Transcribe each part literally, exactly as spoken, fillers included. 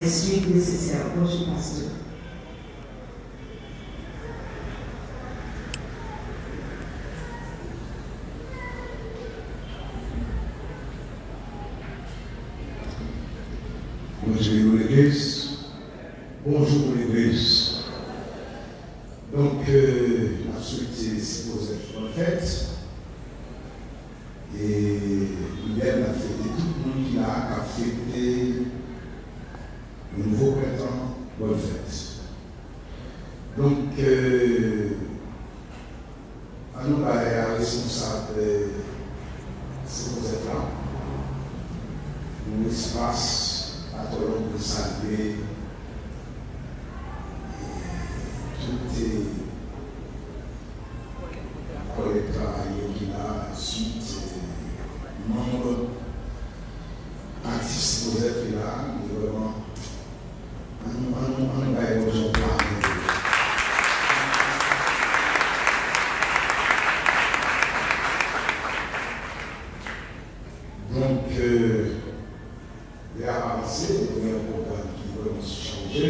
les suites nécessaires. Bonjou, pastè. Bonjou, legliz. Bonjou, legliz. Donk, euh, n ap swete Sen Jozèf bòn fèt. E idèm, n ap swete tout moun ki la a, k ap fete yon nouvo prentan, bòn fèt. Donk, euh, ann nou bay a responsab, euh, Sen Jozèf la yon espas atò long pou l salye, euh, tout, euh, kòlèg travayè ki la, answit, euh, manm aktif Sen Jozèf ki la, li vrèman, ann nou, ann nou, ann nou bay Bondye yon pla men. Donk, euh, lè a avanse, nou gen yon pwogram ki vrèman chanje.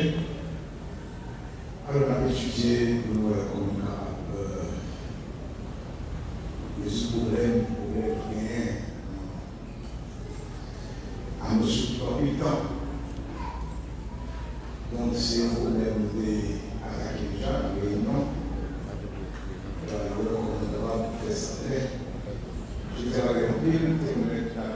Alò, n ap etidye pou nou wè kòman nou kapab, euh, rezoud pwoblèm, pwoblèm ki genyen nan, a nou sou pran pil tan. Donk, se yon pwoblèm nou te atake deja nan reyinyon. Alò, nou wè kòman nou kapab fè sa klè. Jodi a, pa gen anpil, te mèt la.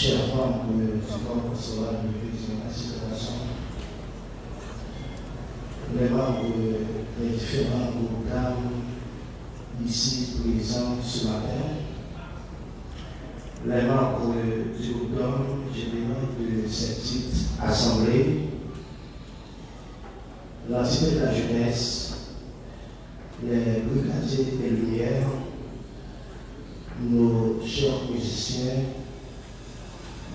Chers membres du corps pastoral de l'Église de la Cité des Nations, les membres des différents groupes d'âmes ici présents ce matin, les membres du groupe d'hommes généraux de cette dite assemblée, l'entité de la jeunesse, les brigadiers des lumières, nos chers musiciens,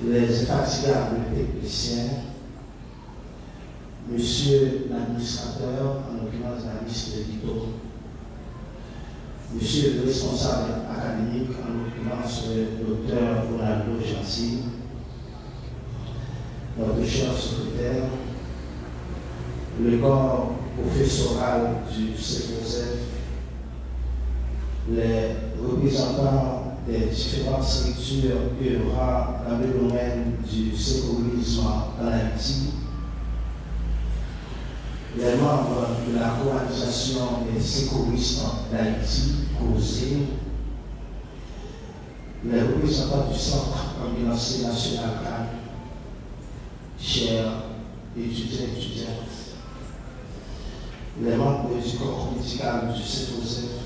les infatigables techniciens, Monsieur l'administrateur, en l'occurrence Davis Lelito, Monsieur le responsable académique, en l'occurrence Docteur Ronaldo Jeancy, notre cher secrétaire, le corps professoral du Saint Joseph, les représentants des différentes structures œuvrant dans le domaine du secourisme en Haïti, les membres de la Coalisation des secouristes d'Haïti, COSE, les représentants du Centre Ambulancier National quatre, chers étudiants et étudiantes, les membres du corps médical du Saint Joseph,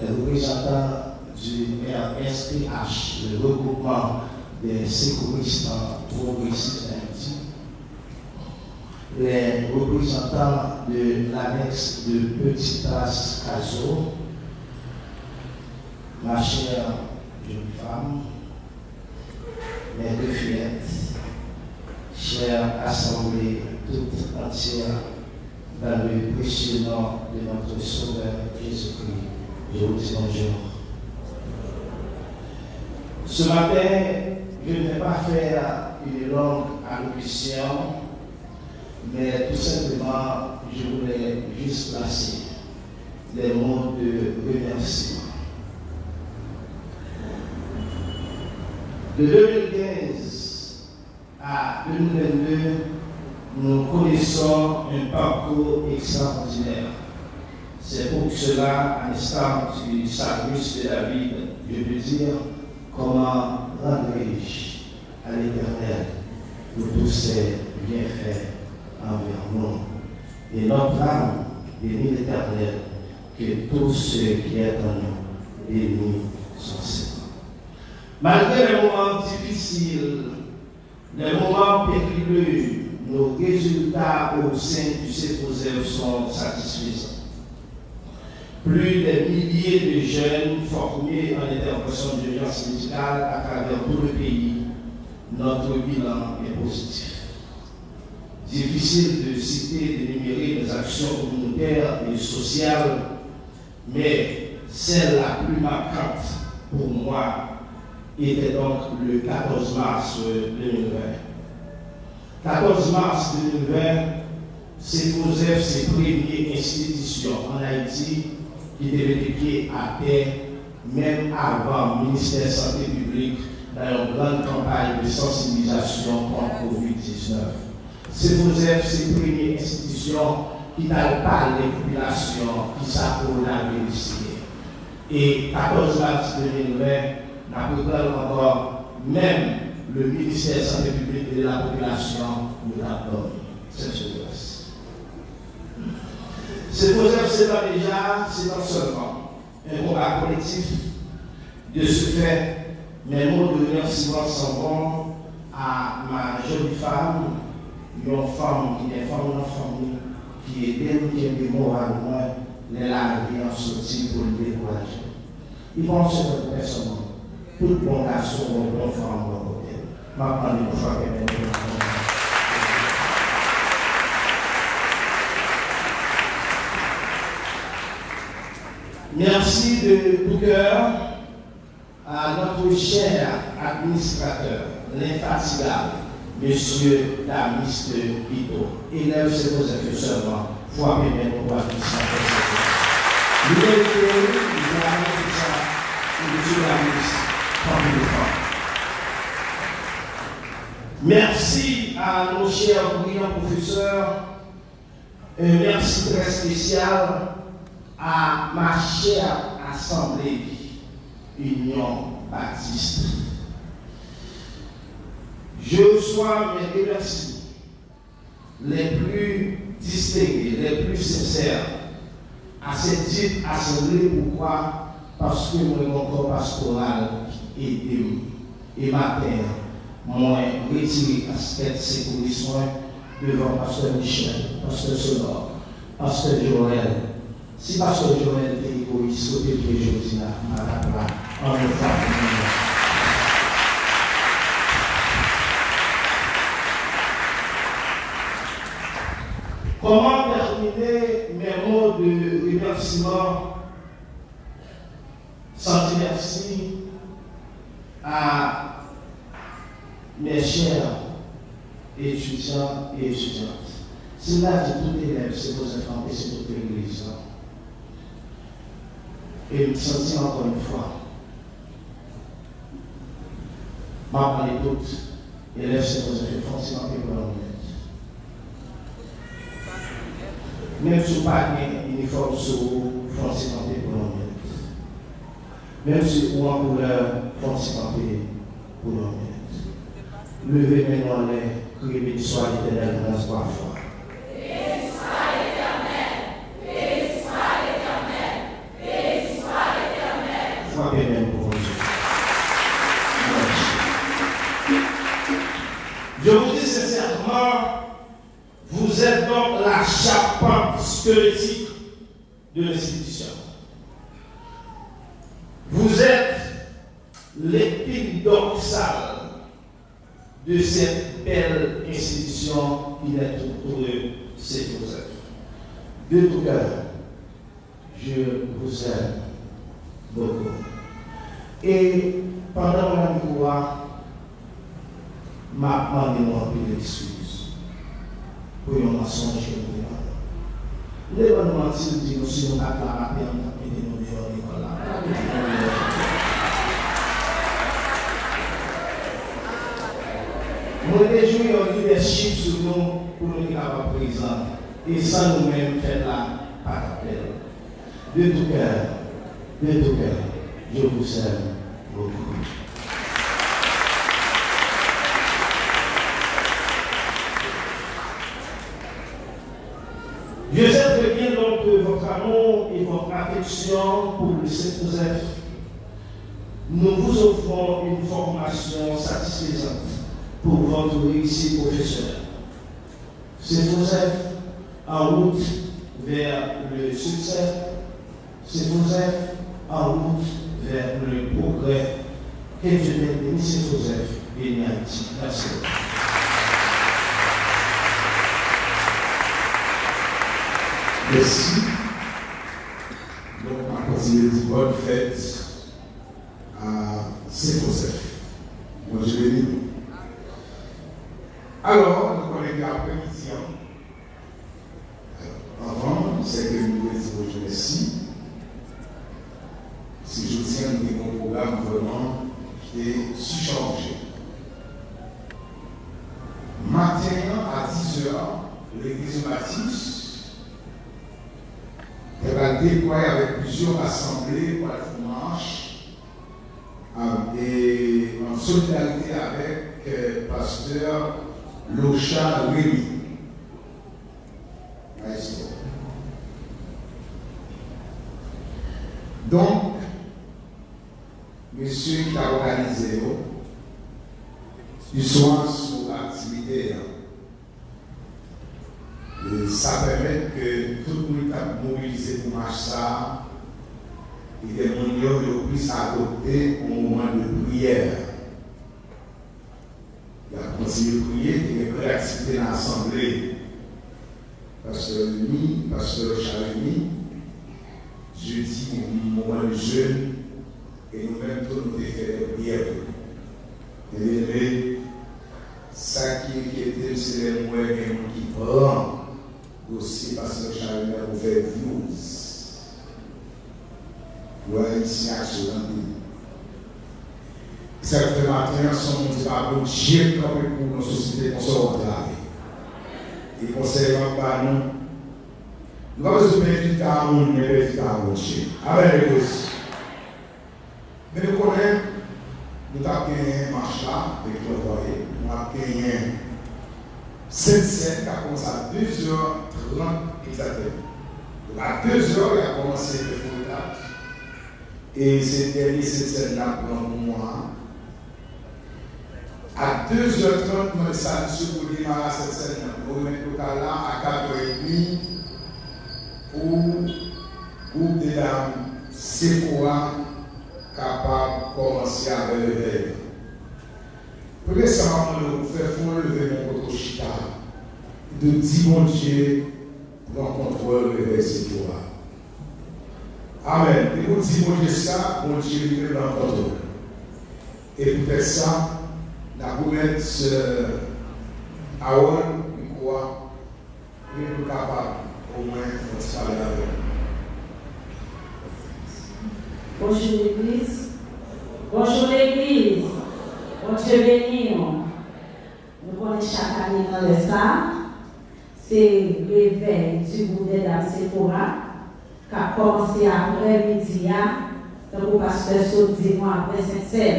les représentants du R S P H, le regroupement des secouristes progressistes d'Haïti, les représentants de l'annexe de Petite Place Cazeau, ma chère jeune femme, mes deux fillettes, chère assemblée toute entière, dans le précieux nom de notre Sauveur Jésus-Christ, je vous dis bonjour. Ce matin, je ne vais pas faire une longue allocution, mais tout simplement, je voulais juste placer des mots de remerciement. De deux mille quinze à deux mille vingt-deux, nous connaissons un parcours extraordinaire. C'est pour cela, à l'instar du psalmiste David, je veux dire, comment rendrai-je à l'Éternel pour tous ses bienfaits envers nous? Et notre âme bénit l'Éternel, que tout ce qui est en nous bénisse son Seigneur. Malgré les moments difficiles, les moments périlleux, nos résultats au sein du Saint Joseph sont satisfaisants. Plus des milliers de jeunes formés en intervention d'urgence médicale à travers tout le pays Notre bilan est positif. Difficile de citer, d'énumérer les actions communautaires et sociales, mais celle la plus marquante pour moi était donc le quatorze mars deux mille vingt. Quatorze mars deux mille vingt, Sent Jozèf se premye enstitisyon ann Ayiti ki te mete pye atè, menm avan Ministè Sante Piblik, nan yon grann kanpay de sansibilizasyon kont kovid diznèf. Sent Jozèf se premye enstitisyon ki t al pale popilasyon kisa kowonaviris ye. E katòz mas de mil ven, n ap reprann ankò, menm le ministè sante piblik e de la popilasyon, yo t ap dòmi. Sent Jozèf. Sent Jozèf, se tan deja, se tan sèlman. Un combat collectif. De ce fait, mes mots de remerciement s'en vont à ma jolie femme, yon fanm ki gen fanm nan fanmi, ki ede m kenbe moral mwen lè lavi an soti pou l dekouraje m. Li pa yon sekrè pou pèsonn, non. Tout bon gason gen yon bon fanm bò kote l. M ap mande nou frape men pou nou. Merci de tout cœur à notre cher administrateur, l'infatigable, Mesye Tamiste Pito. Elèv Sent Jozèf yo sèlman, frape men nou pou administratè Sent Jozèf. Li merite l, li travay pou sa, li di Tamiste, kanpe devan. Merci à nos chers brillants professeurs. Un merci très spécial à ma chère assemblée Union Baptiste. Je reçois mes remerciements les plus distingués, les plus sincères à cette dite assemblée. Pourquoi? Paske mwen gen yon kò pastoral ki ede m. E maten an, mwen retire kaskèt sekouris mwen devan pastè Michel, pastè Sonor, pastè Joel. Si pastè Joel te egoyis kote l ye jodi a, m pa t ap la. Ann nou frape men nou. Comment terminer mes mots de remerciement sans dire merci à mes chers étudiants et étudiantes? Si m ta di tout elèv Sent Jozèf kanpe, se tout legliz lan. E m santi ankò yon fwa, m ap mande tout elèv Sent Jozèf yo fè yon ti kanpe pou yon minit. Menm si w pa gen inifòm sou ou, fè yon ti kanpe pou yon minit. Menm si ou an koulè, fè yon ti kanpe pou yon minit. Leve men nou anlè, kriye: Béni soit l'Éternel, grâce trois fois. Frape men pou Bondye. Je vous dis sincèrement, vous êtes donc la charpente squelettique de l'institution. Vous êtes l'épine dorsale de cette belle institution qui est notre Sent Jozèf. De tout cœur, je vous aime beaucoup. E pandan mwen nan mikwo a, m ap mande nou anpil eskiz pou yon mansonj ke nou te mande. M te ban nou manti, m di nou si nou pa t la maten an, m t ap mete nou deyò lekòl la. M pa mete nou deyò. Mwen te jwi yon lidèchip sou nou pou nou te kapab prezan. E san nou menm, fèt la pa t ap bèl. De tout cœur, de tout cœur, je vous aime beaucoup. Je sais très bien donc votre amour et votre affection pour le Sent Jozèf. Nous vous offrons une formation satisfaisante pour votre réussite professionnelle. Sent Jozèf, en route vers le succès. Sent Jozèf, en route vers le progrès. Que Dieu t'ait béni, Sent Jozèf. Beni Ayiti. Mèsi. Mèsi. Donk, m ap kontinye di bòn fèt a Sen Jozèf. Bondye beni nou. Alò, nou konnen ke apremidi an, Anvan, se ke m dwe di Bondye mèsi. Se jodi a, nou te gen yon pwogram vrèman ki te sichaje. Maten an, a dizè, legliz Batis te pral deplwaye avèk plizyè asanble pou al fè yon mach, a, e, an solidarite avèk, e, pastè Locha Remy. Maestro. Donk, mesye ki t ap òganize yo, li swa sou aktivite a. E sa pèmèt ke tout moun ki t ap mobilize pou mach sa a, li gen moun yo, yo plis adopte yon moman de priyè. Y ap kontinye priye, te gen plen aktivite nan asanble. Pastè Remy, pastè Charemy, jedi, moman de jèn, e nou menm tou, nou te fè de priyè pou li. Byeneme, sa ki enkyete m, se lè m wè gen moun ki pran dosye pastè Charemy pou fè views. Lwa Ayisyen ak sou tande. Sa k fè maten an, se yon moun se pa Bondye k kanpe pou yon sosyete konsa w antrave. E konsèy m ap ba nou, nou pa bezwen pèdi tan a moun, men pèdi tan a Bondye. Amèn, legliz. Men nou konnen, nou t ap genyen mach la, avèk Jean Voye, nou ap genyen Sent Sèn k ap kòmanse a de zè trant egzakteman. Donk, a de zè, y ap kòmanse fè fouretach. E se dènye Sent Sèn n ap pran pou mwa a. A de zè trant, mande sa misye pou demare Sent Sèn nan. Nou remèt lokal la a kat è edmi pou gwoup de dam Sephora kapab kòmanse avè revèy la. Premye sa m ap mande w pou fè, fè yon leve men kote w chita, epi di Bondye pran kontwòl revèy Sephora. Amèn. Depi w di Bondye sa, Bondye li menm nan kontwòl. E poutèt sa, n ap remèt sè Harold mikwo a, pou l kapab omwen fè yon ti pale avè nou. Bonjou legliz. Bonjou legliz. Bondye beni w. Nou konnen chak ane nan lè sa a, se revèy di gwoup dè dam Sephora k ap kòmanse aprè midi a, tankou pastè sot di nou, aprè Sent Sèn.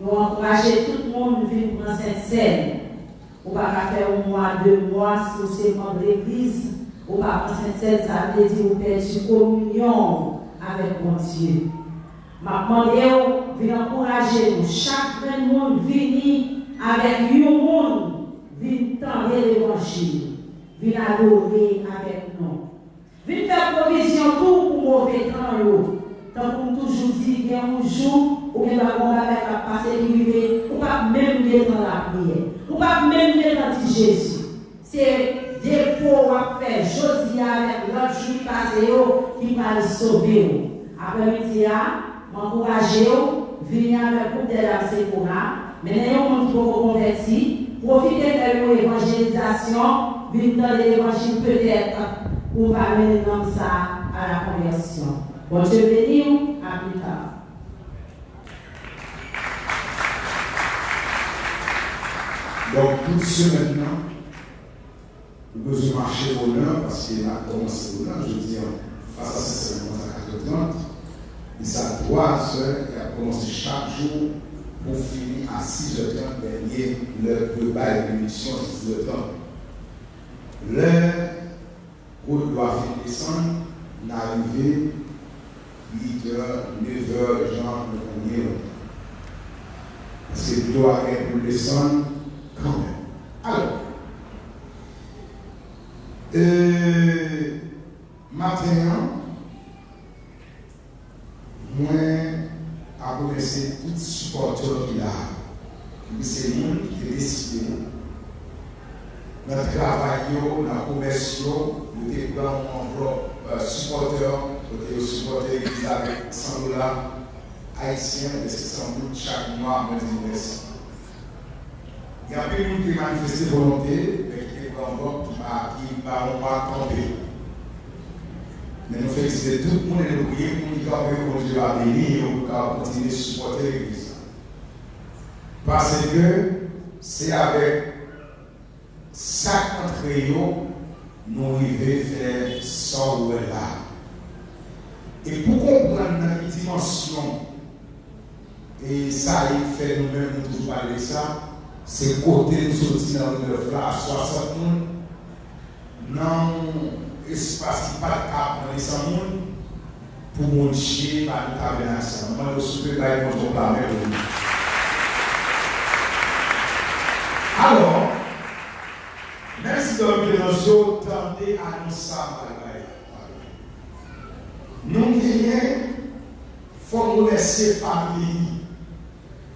Nou ankouraje tout moun vin pran Sent Sèn. Ou pa ka fè yon mwa, de mwa, si w se manm legliz, ou pa pran Sent Sèn, sa vle di ou pèdi kominyon w avèk Bondye. M ap mande w, vin ankouraje nou. Chak grenn moun vini avèk yon moun, vin tande levanjil. Vin adore avèk nou. Vin fè pwovizyon tou pou move tan yo. Tankou m toujou di, gen yon jou, ou gen dwa gen yon bagay k ap pase ki rive, ou p ap menm gentan lapriyè. Ou p ap menm gentan di Jezi. Se depo w ap fè jodi a avèk lòt jou ki pase yo ki pral sove w. Aprèmidi a, m ankouraje w, vini avèk gwoup dè dam Sephora, mennen yon moun ki poko konvèti, pwofite fè yon evanjelizasyon, vin tande levanjil, petèt ou va mennen nonm sa a a la konvèsyon. Bondye beni w, a pita. Donk, tout semèn nan, nou bezwen mache bonè, paske n ap kòmanse bonè jodi a, fas a Sent Sèn kòmanse a kat è trant, e sa twa zè, y ap kòmanse chak jou pou fini a sis è trant, dènye lè pou yo bay benediksyon, se sis è trant. Lè gwo dlo a fin desann, n a rive uit è, nèf è, jan nou konnen yo. Paske dlo a gen pou l desann kanmenm. Alò, e, maten an, mwen ap remèsye tout sipòtè ki la, ki deside, nan travay yo, nan komès yo, yo te pran yon anvlòp, eh, sipòtè, kote yo sipòte legliz la avèk san dola ayisyen, e se san dout chak mwa, mwen di nou mèsi. Gen anpil moun ki te manifeste volonte, men ki te pran anvlòp ki pa, ki pa yon pa kanpe. Men nou felisite tout moun e nou priye pou moun ki kanpe yo, Bondye va beni yo, pou yo kapab kontinye sipòte legliz la. Paske se avèk sak antre yo, nou rive fè sa w wè la. E pou konprann nan ki dimansyon, e sa e fè nou menm nou toujou pale de sa, se kote nou soti nan Ridolf la a swasant moun, nan yon espas ki pa t ka pran de san moun, pou Bondye ba nou tabènak sa. Mwen mande w souple bay Bondye yon pla men pou li. Alò, menm si dòmi te nan zo, tande anons sa m pral bay la. Nou genyen, fò m remèsye fanmi Leni.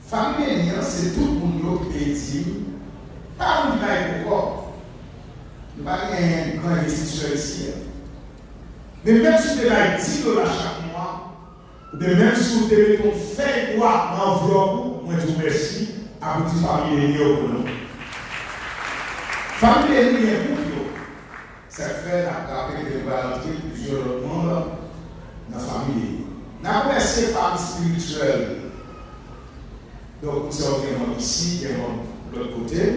Fanmi Leni an, se tout moun yo ki peye dim. Pa moun ki bay gwo kòb. Nou pa gen gran envestisè isi a. Men menm si w te bay dis dola chak mwa, oubyen menm si w te mete yon fèy bwa nan anvlòp ou, mwen di w mèsi, aplodi fanmi Leni yo pou nou. Fanmi Leni gen gwoup yo. Sa k fè n ap raple ke nou pral antre plizyè lòt manm nan fanmi Leni. N ap remèsye fanmi espirityèl. Donk, nou sa gen manm isi, gen manm lòt kote.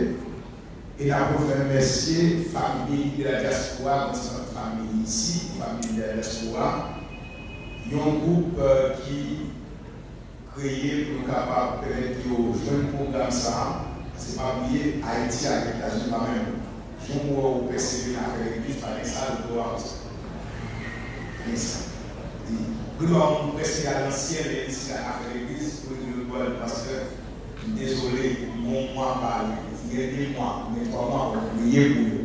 E n ap remèsye fanmi de la dyaspora, yon ti fanmi isi, fanmi de la dyaspora. Yon gwoup, eh, ki kreye pou nou kapab pèmèt yo jwenn pwogram sa a. Paske pa bliye, Ayiti ak Etazini pa menm. Jan w wè w pèsevere nan afè legliz, pa gen sa, doktora konsa. Pa gen sa. Di, gen dwa moun prèske al nan syèl, men isi nan afè legliz, pou l di lòt bò, l di, pastè, m dezole, m gen yon mwa m pa al legliz. M gen de mwa, m gen twa mwa, fò m priye pou yo.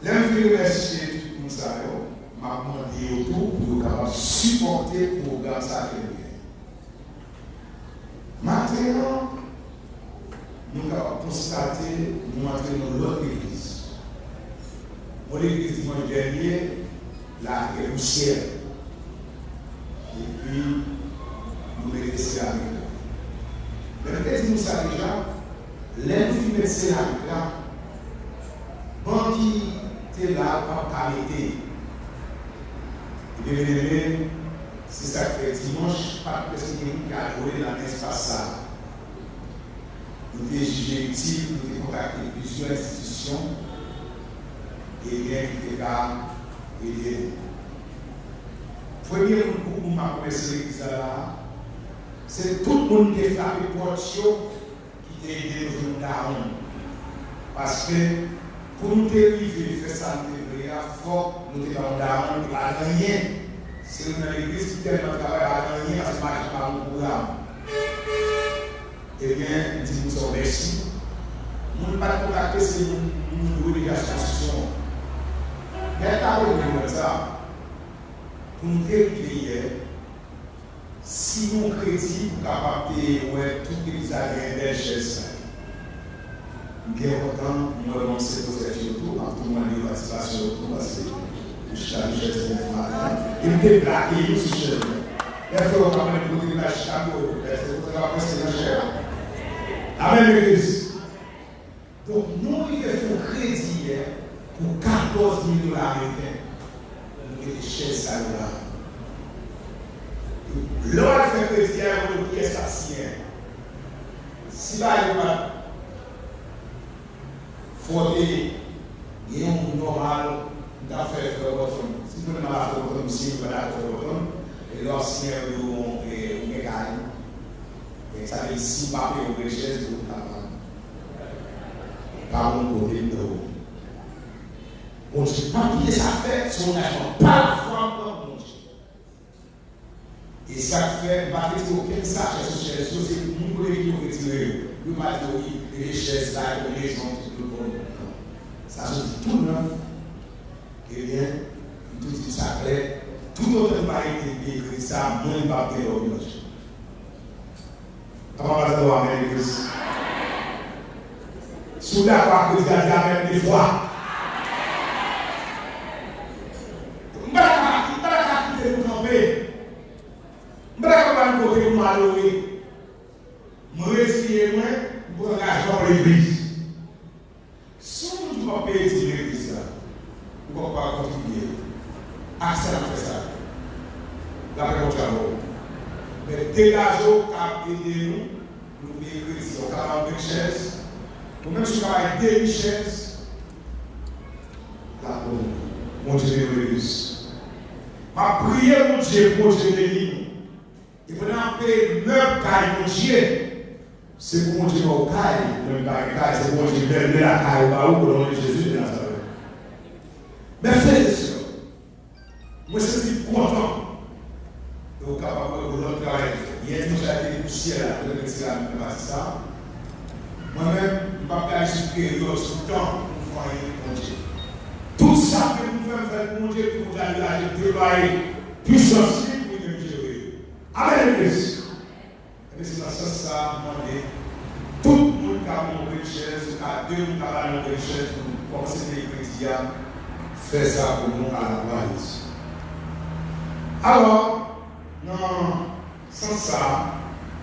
Lè m fin remèsye tout moun sa yo, m ap mande yo tou pou yo kapab sipòte pwogram sa ke nou gen. Maten an, nou kapab konstate nou antre nan lòt legliz. Yon legliz dimanch dènye, la te gen pousyè. Epi, nou mete seramik la. Men m te di nou sa deja, lè nou fin met seramik la, ban ki te la a p ap ka mete. Ebyen, byeneme, se sa k fè dimanch, pa t prèske gen moun ki adore nan espas sa a. Nou te jije itil pou nou te kontakte plizyè enstitisyon, ebyen, ki te ka ede nou. Premye moun, gwoup moun m ap remèsye legliz la la a, se tout moun ki te frape pòt yo, ki te ede nou jwenn yon dawonn. Paske, pou nou te rive fè sa nou te vle a, fòk nou te ba yon dawonn, nou pa t anyen. Se youn nan legliz ki tèlman travay, pa t anyen, paske mache pa gon pwogram. Ebyen, m di moun sa yo mèsi. Moun pa t kontakte, se moun, moun dwe deja sou konstriksyon an. Mèt la pwomèt mwen sa. Pou nou te rive yè, si yon kredi pou kapab te wè tout legliz la genyen bèl chèz sa yo. M byen kontan, m wè manm Sen Jozèf yo tou, m ap tou mande yo patisipasyon yo tou, paske yo chita sou chèz nèf maten an, e m te vle akeyi yo sou chèz nèf. Lè frè yo pa konnen kote yo pral chita pou yo, lè se kote yo ap rete nan chè a. Amèn, legliz. Donk, nou rive fè yon kredi yè pou katòz mil dola ameriken. Nou mete chèz sa yo la. Lè w al fè kredi a, yo mande w kiyès k ap siyen. Si bagay yo pa t fòte, gen yon moun nòmal, m t ap fè frè Bòtòn. Si m konnen m al a frè Bòtòn, m siyen, m pa dakò frè Bòtòn. E lè w ap siyen, yo di w, e, ou gen kay. E sa vle di, si w pa peye, ou gen chèz, ou kapab. Pa bon kote m te ou. Bondye pa kite sa fèt, se yon angajman pa lafwa m pran pou Bondye. E sa k fè m pa retire okenn sachè sou chèz yo, se moun kote ki yo retire yo. Yo pa di yo, wi, leve chèz la, yo leve jan tout lòt bò. Non. Sa soti tou nèf. Ebyen, m tou di sa klè, toutotan nou pa rete peye kredi sa, mwen m p ap gen lòt manje. Papa m pa tande w, amèn, legliz. Si w dakò ak kredi a, di amèn de fwa. M pa ta ka, m pa ta ka kite nou kanpe. M pa ta ka ba nou kote pou nou adore. Mwen reziye mwen, m pran angajman pou legliz. Si yon moun ki p ap peye dim legliz la, ou p ap pa kontribye, ak sa n ap fè sa, lapè Bondye avè w. Men degaje w ka ede nou, nou peye kredi. Ou ka ba nou de chèz, ou menm si w ka bay demi chèz, lapè Bondye. Bondye beni w legliz. M ap priye Bondye pou Bondye beni nou. E pandan n ap peye mèb kay Bondye, se pou Bondye ba w kay, menm pa gen kay, se pou Bondye meble lakay ou ba ou, o non de Jezi de Nazarèt. Men frè e sè, mwen santi m kontan. E ou kapab wè yon lòt travay ki fèt. Yè dimanch la te pousyè la, mwen te retire a nan pati sa. Mwen menm, m p ap gade sou peryòd, sou tan pou m fè anyen pou Bondye. Tout sa ke m fè, m fè l pou Bondye, pou Bondye al degaje, deplwaye pwisans li pou li menm jere. Amèn, legliz. Ebyen, se nan sans sa a, m mande tout moun ka ban yon grenn chèz, ou ka de moun ka ba nou yon grenn chèz pou nou kòmanse peye kredi a, fè sa pou nou alaglwa de Dye. Alò, nan sans sa a,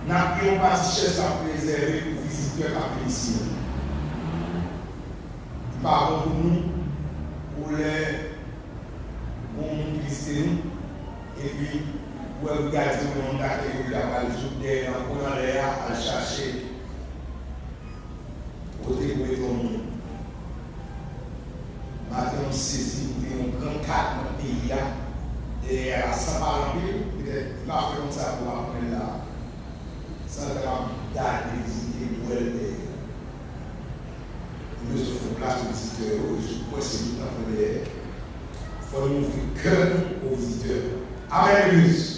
n ap gen yon pati chèz k ap rezève pou vizitè k ap vin isi a. Li pa bon pou nou pou lè gon moun ki vizite nou, epi ou wè l gade yon moun dakè yo ki ap al jouk dèyè l ankò nan lè a, al chache kote pou mete yon moun. Maten an m sezi, m te yon gran kat nan peyi a, dèyè a, san pale anpil, petèt li pa fè konn sa pou aprann la, san l kapab gade, vizite, m wè l dèyè. Nou bezwen fè plas pou vizitè yo, e je kwè se nou k ap fè dèyè. Fò nou ouvri kè nou pou vizitè. Amèn, legliz.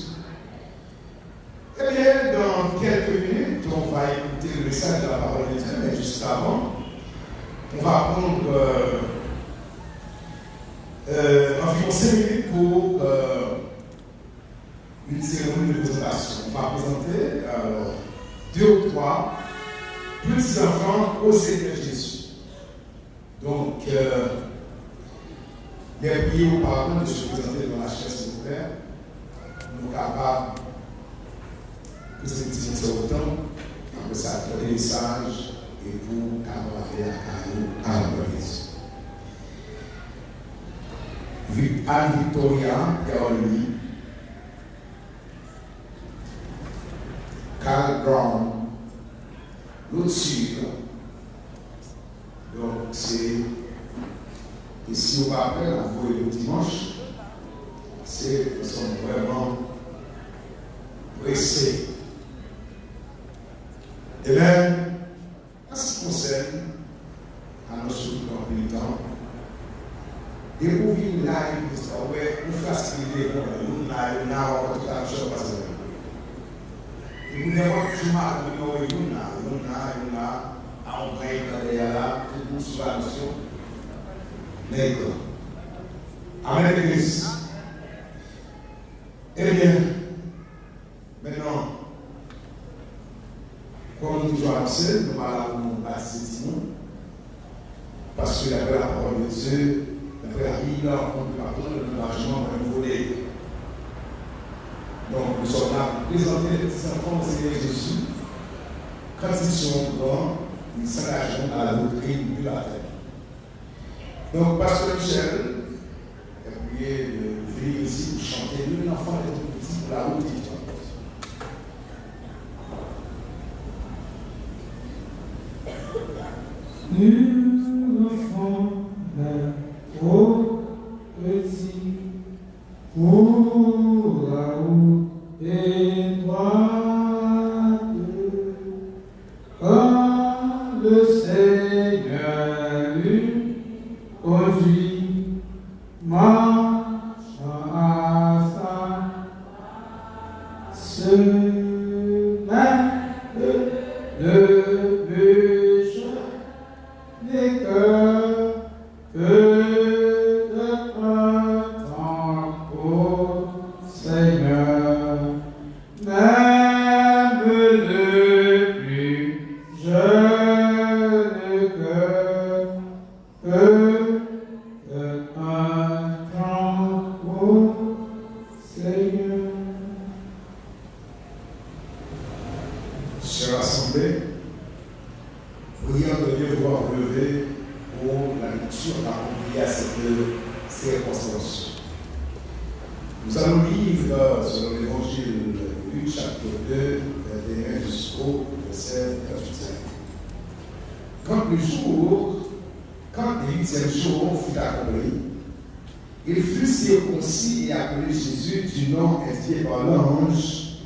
Eh bien, dans quelques minutes, on va écouter le message de la parole de Dieu, mais juste avant, on va prendre euh, euh, environ cinq minutes pour euh, une cérémonie de présentation. On va présenter alors deux ou trois petits enfants au Seigneur Jésus. Donc, euh, les prières auparavant de se présenter devant la chaire, s'il vous plaît. Nou kapab poze ti kesyon otan, apre sa, tande mesaj, epi w kapab ale lakay ou, avan mwen di. Anne Victoria Pierre-Louis, Carl Brown, Lottie, donk, se, e si w pa prè, n ap voye pou dimanch, paske nou sòm vrèman prese. Amen. An se ki konsène anons yo ki pran anpil tan, depi w vin la legliz la, w wè yon fras ki devan w la, youn la, youn la, w ap wè tout anons yo ap pase la. Epi nenpòt jou maten w vin wè youn la, youn la, youn la, a yon gran ekran dèyè la, tout moun sou anons yo nan ekran. Amèn, legliz. Ebyen, mentnan, kòm nou toujou anonse, nou pa la pou nou batize timoun. Parce que d'après la parole de Dieu, d'après la Bible, on ne peut pas prendre l'engagement d'un nouveau-né. Donc, nous sommes là pour présenter les petits-enfants au Seigneur Jésus. Quand ils seront grands, ils s'engageront dans la doctrine du baptême. Donc, Pasteur Michel est prié de venir ici pour chanter l'Un enfant est un outil pour la route étudiante. Nul enfant n'est trop petit pour la route étroite, quand le Seigneur lui conduit, marchant à sa semaine, le pécheur n'est que peut-être un temps au Seigneur, même le plus jeune. Prions de Dieu pour vous lever pour la lecture appropriée à cette circonstance. Nous allons lire, euh, selon l'Évangile de Luc, chapitre deux, vingt et un jusqu'au verset trente-huit. Quand le jour, quand le huitième jour fut accompli, il fut circoncis et appelé Jésus du nom indiqué par l'ange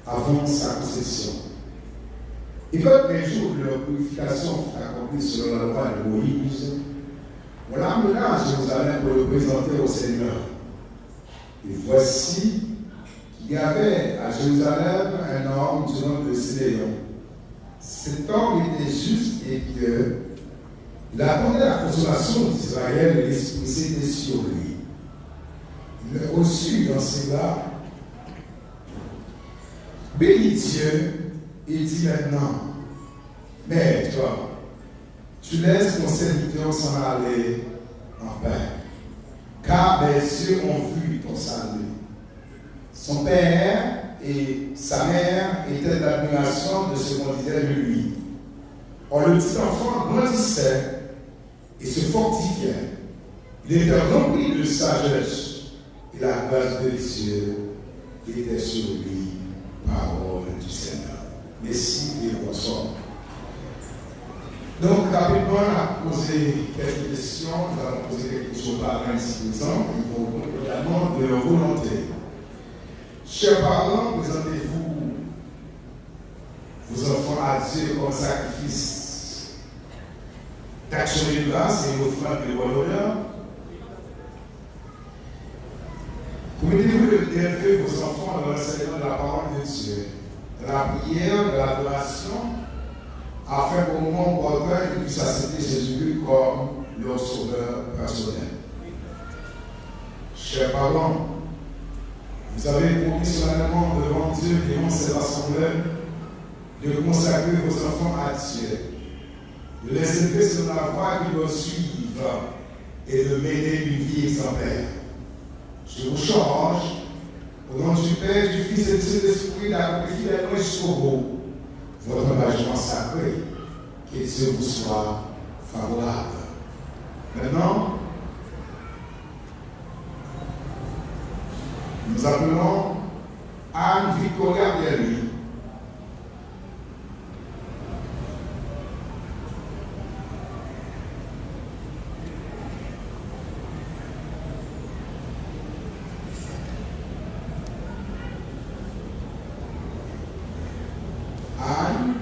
avant sa conception. Et quand les jours de leur purification furent accomplis selon la loi de Moïse, on l'amena à Jérusalem pour le présenter au Seigneur. Et voici qu'il y avait à Jérusalem un homme du nom de Siméon. Cet homme était juste et pieux. Il attendait la consolation d'Israël et l'Esprit Saint était sur lui. Il le reçut dans ses bras, bénit Dieu et dit maintenant, Maître, tu laisses ton serviteur s'en aller en paix, car mes yeux ont vu ton salut. Son père et sa mère étaient d'admiration de ce qu'on disait de lui. Or, le petit enfant grandissait et se fortifiait. Il était rempli de sagesse, et la grâce de Dieu était sur lui. Parole du Seigneur. Merci et bonsoir. Donc, rapidement, on a posé quelques questions. Nous allons poser quelques questions aux parents ici présents. Ils vont répondre également de leur volonté. Chers parents, présentez-vous vos enfants à Dieu comme sacrifice d'action de grâce et offrande de bonne odeur. Permettez-vous de- d'élever vos enfants dans l'enseignement de la parole de Dieu, dans la prière, dans l'adoration, afin qu'au moment opportun, ils puissent accepter Jésus-Christ comme leur sauveur personnel. Chers parents, vous avez promis solennellement devant Dieu, devant cette assemblée, de consacrer vos enfants à Dieu, de les élever selon la voie qu'ils doivent suivre et de mener une vie exemplaire. Je vous charge, au nom du Père, du Fils et du Saint-Esprit, d'accomplir fidèlement jusqu'au bout votre engagement sacré. Que Dieu vous soit favorable. Maintenant, nous appelons Anne Victoria Berry. Anne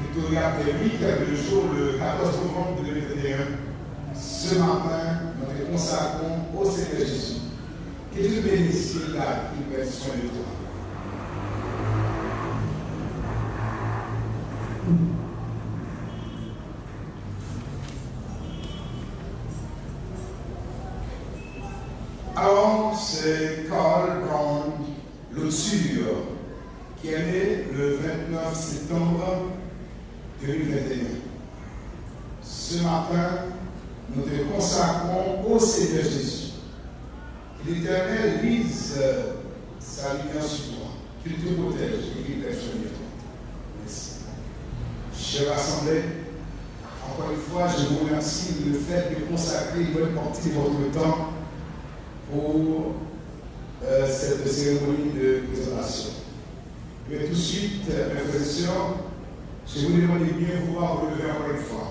Victoria Berry, qui avait le jour le quatorze novembre deux mille vingt et un. Ce matin, nous te consacrons au Seigneur Jésus. Que Dieu te bénisse, qu'il garde, qu'il prenne soin de toi. Alors, c'est Carl Brown Lauture, qui est né le vingt-neuf septembre deux mille vingt et un. Ce matin, nous te consacrons au Seigneur Jésus. Que l'Éternel lise sa lumière sur toi, qu'il te protège et qu'il prenne soin de toi. Merci. Chère assemblée, encore une fois, je vous remercie le fait de consacrer une bonne partie de votre temps pour, euh, cette cérémonie de présentation. Mais tout de suite, euh, mes frères et sœurs, je vous demande de bien vouloir vous lever encore une fois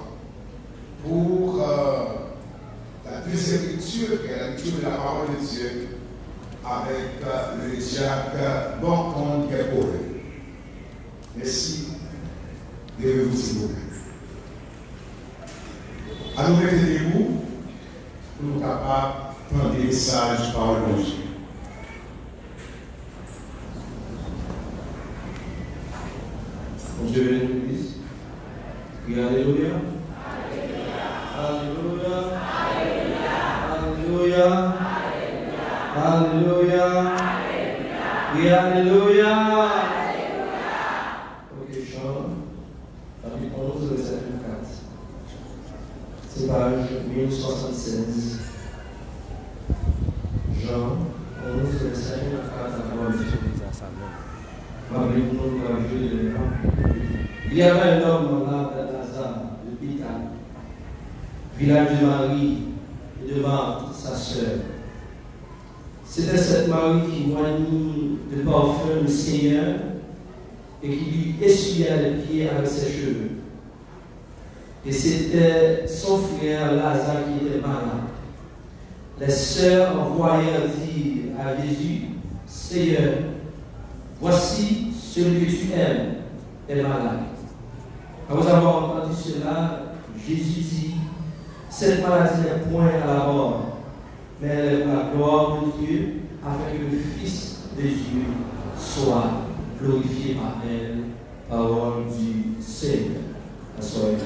pour, euh, la deuxième lecture, qui est la lecture de la parole de Dieu avec, euh, le diacre Morcon Pierre-Paul. Merci. Levez-vous, s'il vous plaît. Ann nou rete debou pou nou kapab tande mesaj pawòl Bondye. Bondye beni legliz. Wi, alelouya. Alelouya. Alelouya. Alelouya. Wi, alelouya. Ok, Jan, chapitre onze, verset vingt-quatre. C'est page mille soixante-seize. Jan onze, verset vingt-quatre à trente. M ap li pou nou, nou pral jwe de menm. Il y avait un homme malade, Lazare, Village de Marie et de Marthe, sa sœur. C'était cette Marie qui oignit le parfum du Seigneur et qui lui essuya les pieds avec ses cheveux. Et c'était son frère Lazare qui était malade. Les sœurs envoyèrent dire à Jésus, Seigneur, voici celui que tu aimes est malade. Après avoir entendu cela, Jésus dit, cette maladie n'est point à la mort, mais elle est pour la gloire de Dieu, afin que le Fils de Dieu soit glorifié par elle. Parole du Seigneur. Aswè.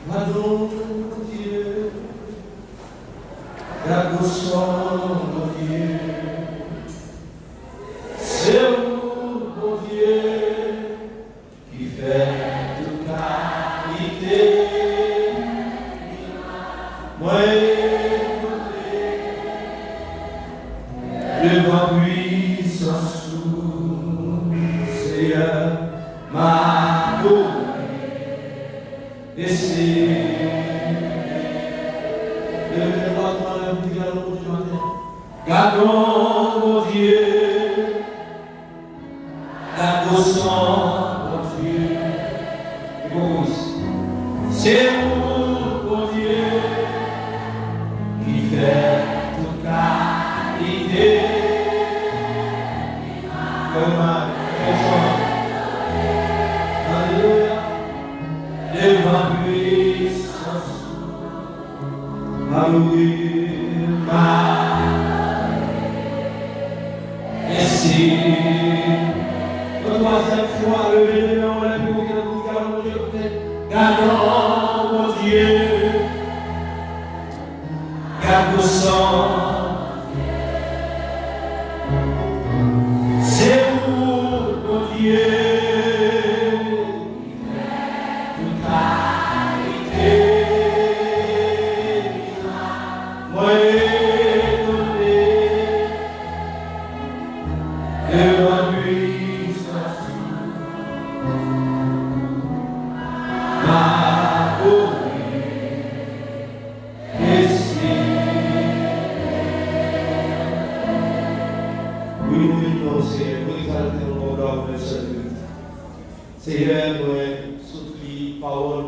Adon Bondye, gad gwo son Bondye. Se ou Bondye ki fè tout kalite. Mwen etone devan pwisans ou, Seyè, m adore. E se leve dwat nou anlè pou di gad Bondye maten. Gad Bondye. Gad gwo son Bondye. Li poko isit. Se ou Bondye ki fè tout kalite. Fè mal, fè son. Alelouya. Devan pwisans. Alelouya. Mèsi. Yon twazyèm fwa, leve de men w anlè pou w gade Bondye, gade Bondye. Gad gwo son. Se ou Bondye. Tout kalite. Mwen etone devan pwisans ou. M adore. Mèsi. Wi, nou beni non w, Senyè. Nou egzalte non w, glwa pou yon sèl Bondye. Senyè, mwen sot li pawòl,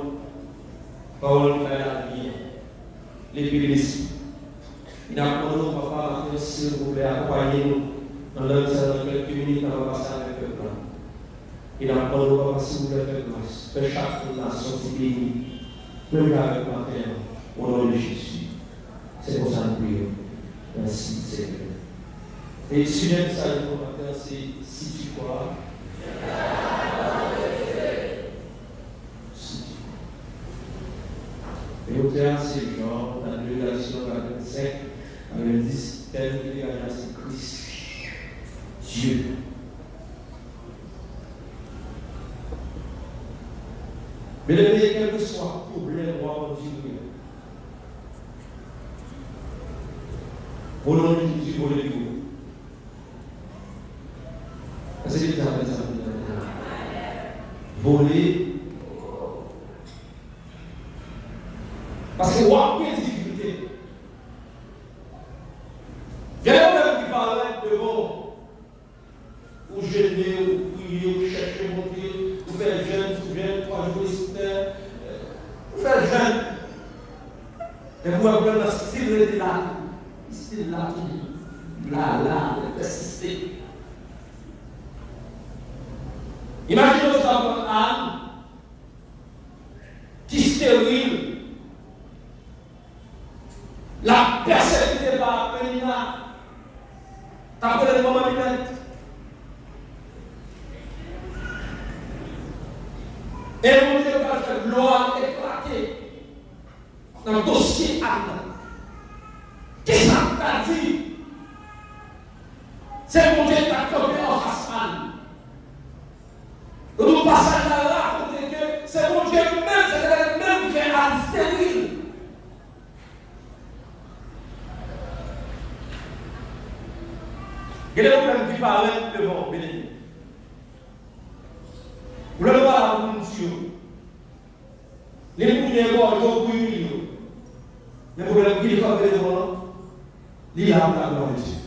pawòl ki bay lavi an. Lepe lespri. E n ap mande w, papa, maten, silvouplè, akonpaye nou nan lang sa nan kèlke minit n ap pase avèk pèp la. E n ap mande w, papa, silvouplè, fè gras. Fè chak moun la sòti beni. Menm jan avèk maten an, o non de Jezi. Se konsa n ap priye. Mèsi, Senyè. E sijè mesaj nou maten an, se si tu crois. Si tu crois. E otè a, se Jan, nan de Galasyen katrevensenk, katrevenndis, tèm ki degaje a, se Kris, Dye. Byeneme, kèlkeswa pwoblèm w ap andire a, o non de Jezi, vole pi wo. Èske nou ka fè sa? Vole. Paske w ap gen difikilte. Gen pwoblèm ki parèt devan w. Ou jene, ou priye, ou chèche Bondye, ou fè jèn sou jèn, twa jou de sentè, ou fè jèn. Epi w wè pwoblèm nan still rete la. Still la toujou. La, la, pèsiste. Imajine w sa pran Ann, ki steril, l ap pèsekite pa Penina, t ap rele l manman Minèt. E Bondye pral fè glwa l eklate nan dosye Ann nan. Kisa l ta di? Se Bondye ki t ap kanpe anfas Ann. Donk, pasaj la rakonte ke se Bondye menm, se Letènèl menm ki fè Ann steril. Gen de pwoblèm ki parèt devan w, byeneme. Pwoblèm yo pa la pou nou di yo. Li pou byen gòje w, pou imilye li kanpe devan w lan, li la pou laglwa de Dye.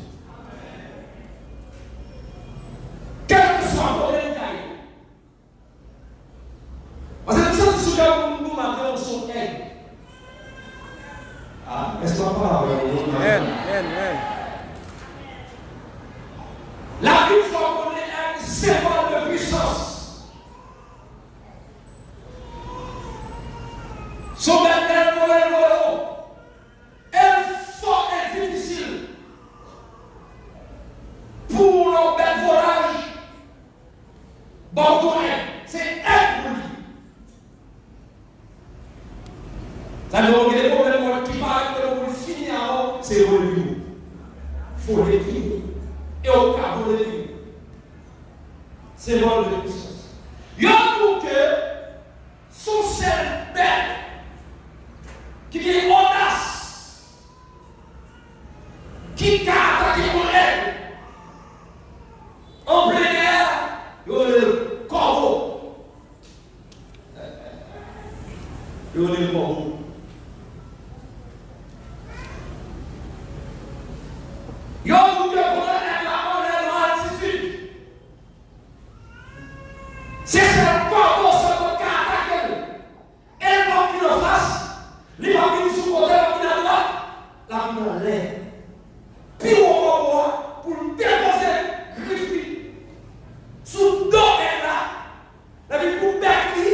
Kèlkeswa kote li ta ye. Paske m santi sou kè m pou maten an se yon èg. Ah, èske w ap pale avè m? Amen, amen, amen. Labib fè w konnen èg senbòl de pwisans. Se yon bèt lè l vole, l vole wo. E l fò e difisil pou yon bèt volaj ba w yon èg. Se èg pou li. Sa vle di, gen de pwoblèm ki parèt ke pou l fini avè w, se vole pi wo. Vole pi wo. E w ka vole pi wo. Se vòl de pwisans. Yo di w ke se yon sèl bèt ki gen odas ki ka atake yon èg an plen èr, yo rele l kòbo. Yo rele l kòbo. Yo di w ke pandan èg la anlè nan altitid, se sèl kòbo sèlman k ka atake l. E l p ap vin anfas, li p ap vin sou kote, l ap vin adwat, l ap vin anlè. Pi wo kòbo a, pou l depoze grif li sou do èg la, epi pou bèk li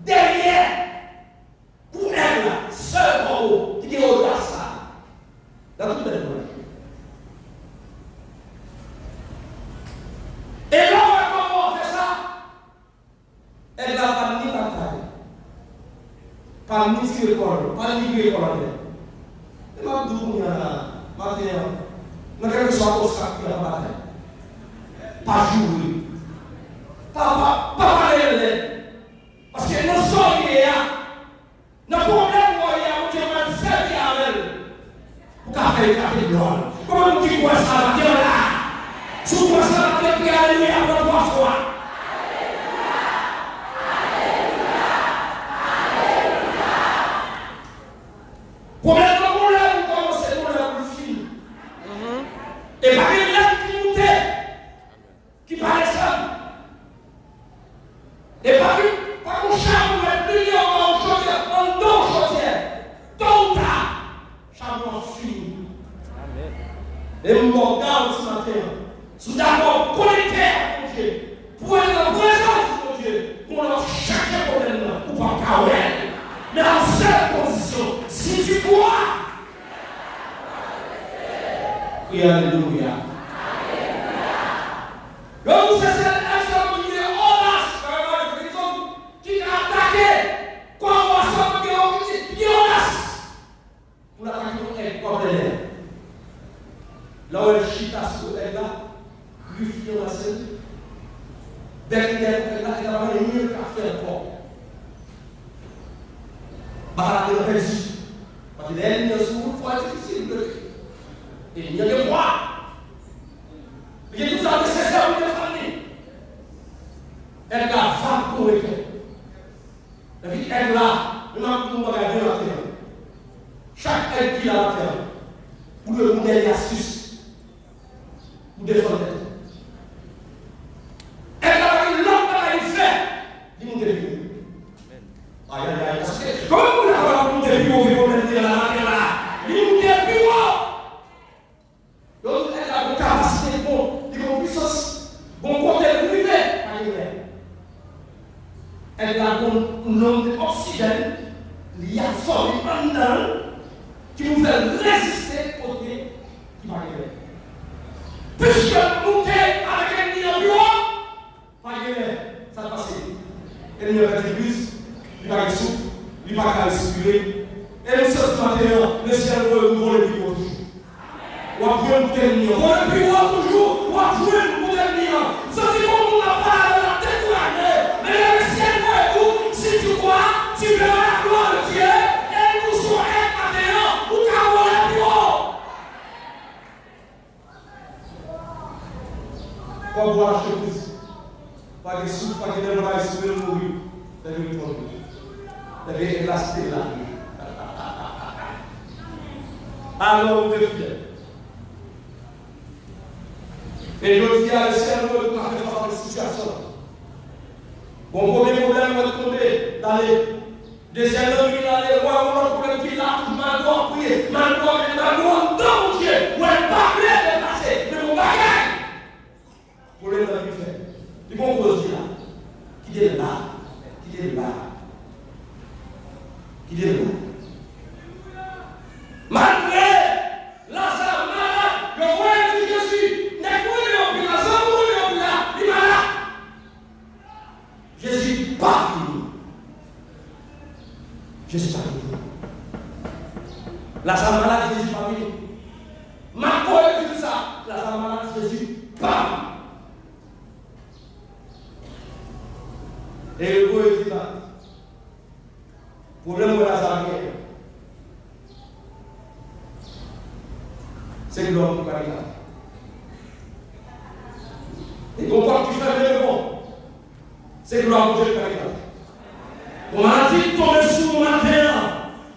dèyè kou èg la, sèl kòbo ki gen odas sa a nan tout bèt volaj. E lè w wè kòbo a fè sa, Èg la pa ni batay, pa ni tire kò l, pa ni vire kò l atè. E m ap di w kounye a la, maten an, nan kèlkeswa obstak ki ap batay, pa joure. Pa, pa, pa pale lèd. Paske nan sa w ye a, nan pwoblèm ou ye a, Bondye pral sèvi avè l pou ka fè eklate glwa l. Konbyen moun ki kwè sa maten an la? Si w kwè sa maten an, kriye alelouya pou twa fwa. Pwoblèm nan, yon lè pou kòmanse, yon lè pou l fini. E pa gen lèd ki moute ki pa desann. E pa gen, pa gen chabon mèt milyon nan yon chodyè, anndan yon chodyè. To ou ta, chabon an fini. Amen. E m ba w garanti maten an, si w dakò konekte ak Bondye, pou w rete nan prezans Bondye, pou w chèche pwoblèm nan, ou p ap ka wè l. Men a yon sèl kondisyon, si tu crois, Kriye alelouya. Yo di w se sèl èg sèlman ki gen odas, ki ka atake kòbo a sèlman gen yon ki gen odas pou l atake yon èg kòbo lè. Lè w wè l chita sou èg la, grif li anbrase l, bèk li dèyè èg la, èg la pa gen anyen l ka fè ankò. Batay la te pèdi. Paske lè ènmi an sou wout, fò l difisil pou l leve. Ènmi an gen pwa. Li gen tout sa k nesesè pou l defann li. Èg la va kore kè. Epi èg la, menm ap di yon bagay byen atè an. Chak èg ki la atè an, ou dwe modèl li astis. Ou defann tèt ou. Èg la pa gen lòt bagay li fè, li moute pi wo. Ayayay, paske kòman moun la va moute pi wo ke pwoblèm li la atè la? Li moute pi wo. Donk, èg la gon kapasite, gon, li gon pwisans, gon kote l rive, pa gen lè. Èg la gon nonm de oksijèn, li absòbe anndan l, ki pou fè l reziste kote ki pa gen lè. Piske l moute avèk ènmi an pi wo, pa gen lè, sa k pase? Ènmi an pèdi plis, li pa gen souf, li pa ka respire. E nou santi maten an, Lesyèl voye nou vole pi wo toujou. W ap jwenn bout ènmi an. Vole pi wo toujou, w ap jwenn bout ènmi an. Santi gon moun ap pale avè w, l ap dekouraje. Men lè Lesyèl voye nou, si tu crois, tu verras la gloire de Dieu. E nou sou èg maten an, ou ka vole pi wo. Kòbo a lache prizon. Pa gen souf, pa gen lè, pa gen souf, l mouri. Lè vin tonbe. Lè vin egzase la. Alò, ou te fidèl. E jodi a, Lesyèl, nou ka fè fas avèk sitiyasyon. Bon, premye pwoblèm, mwen tonbe, l ale. Dezyèm nan, vin ale, wè yon lòt pwoblèm ki la, tout malgre w ap priye, malgre w ap, malgre w ap tann Bondye, wè l pa vle deplase, men yon bagay. Pwoblèm nan vin fè. Li gon koz ki la. Kite l la. Kite l la. Kite l la. Malgre Laza malad, yo voye l di Jezi. Nèg mouri anpil la, zanmi mouri anpil la, li malad. Jezi pa vini. Jezi pa vini. Laza malad, Jezi pa vini. Mak voye di sa, Laza malad, Jezi pa vini. E yo voye di sa. Pwoblèm mwen Laza genyen, se glwa pou kalite. E gon pòt ki fèmen devan w, se glwa Bondye pou kalite. Gon maladi tonbe sou ou maten an,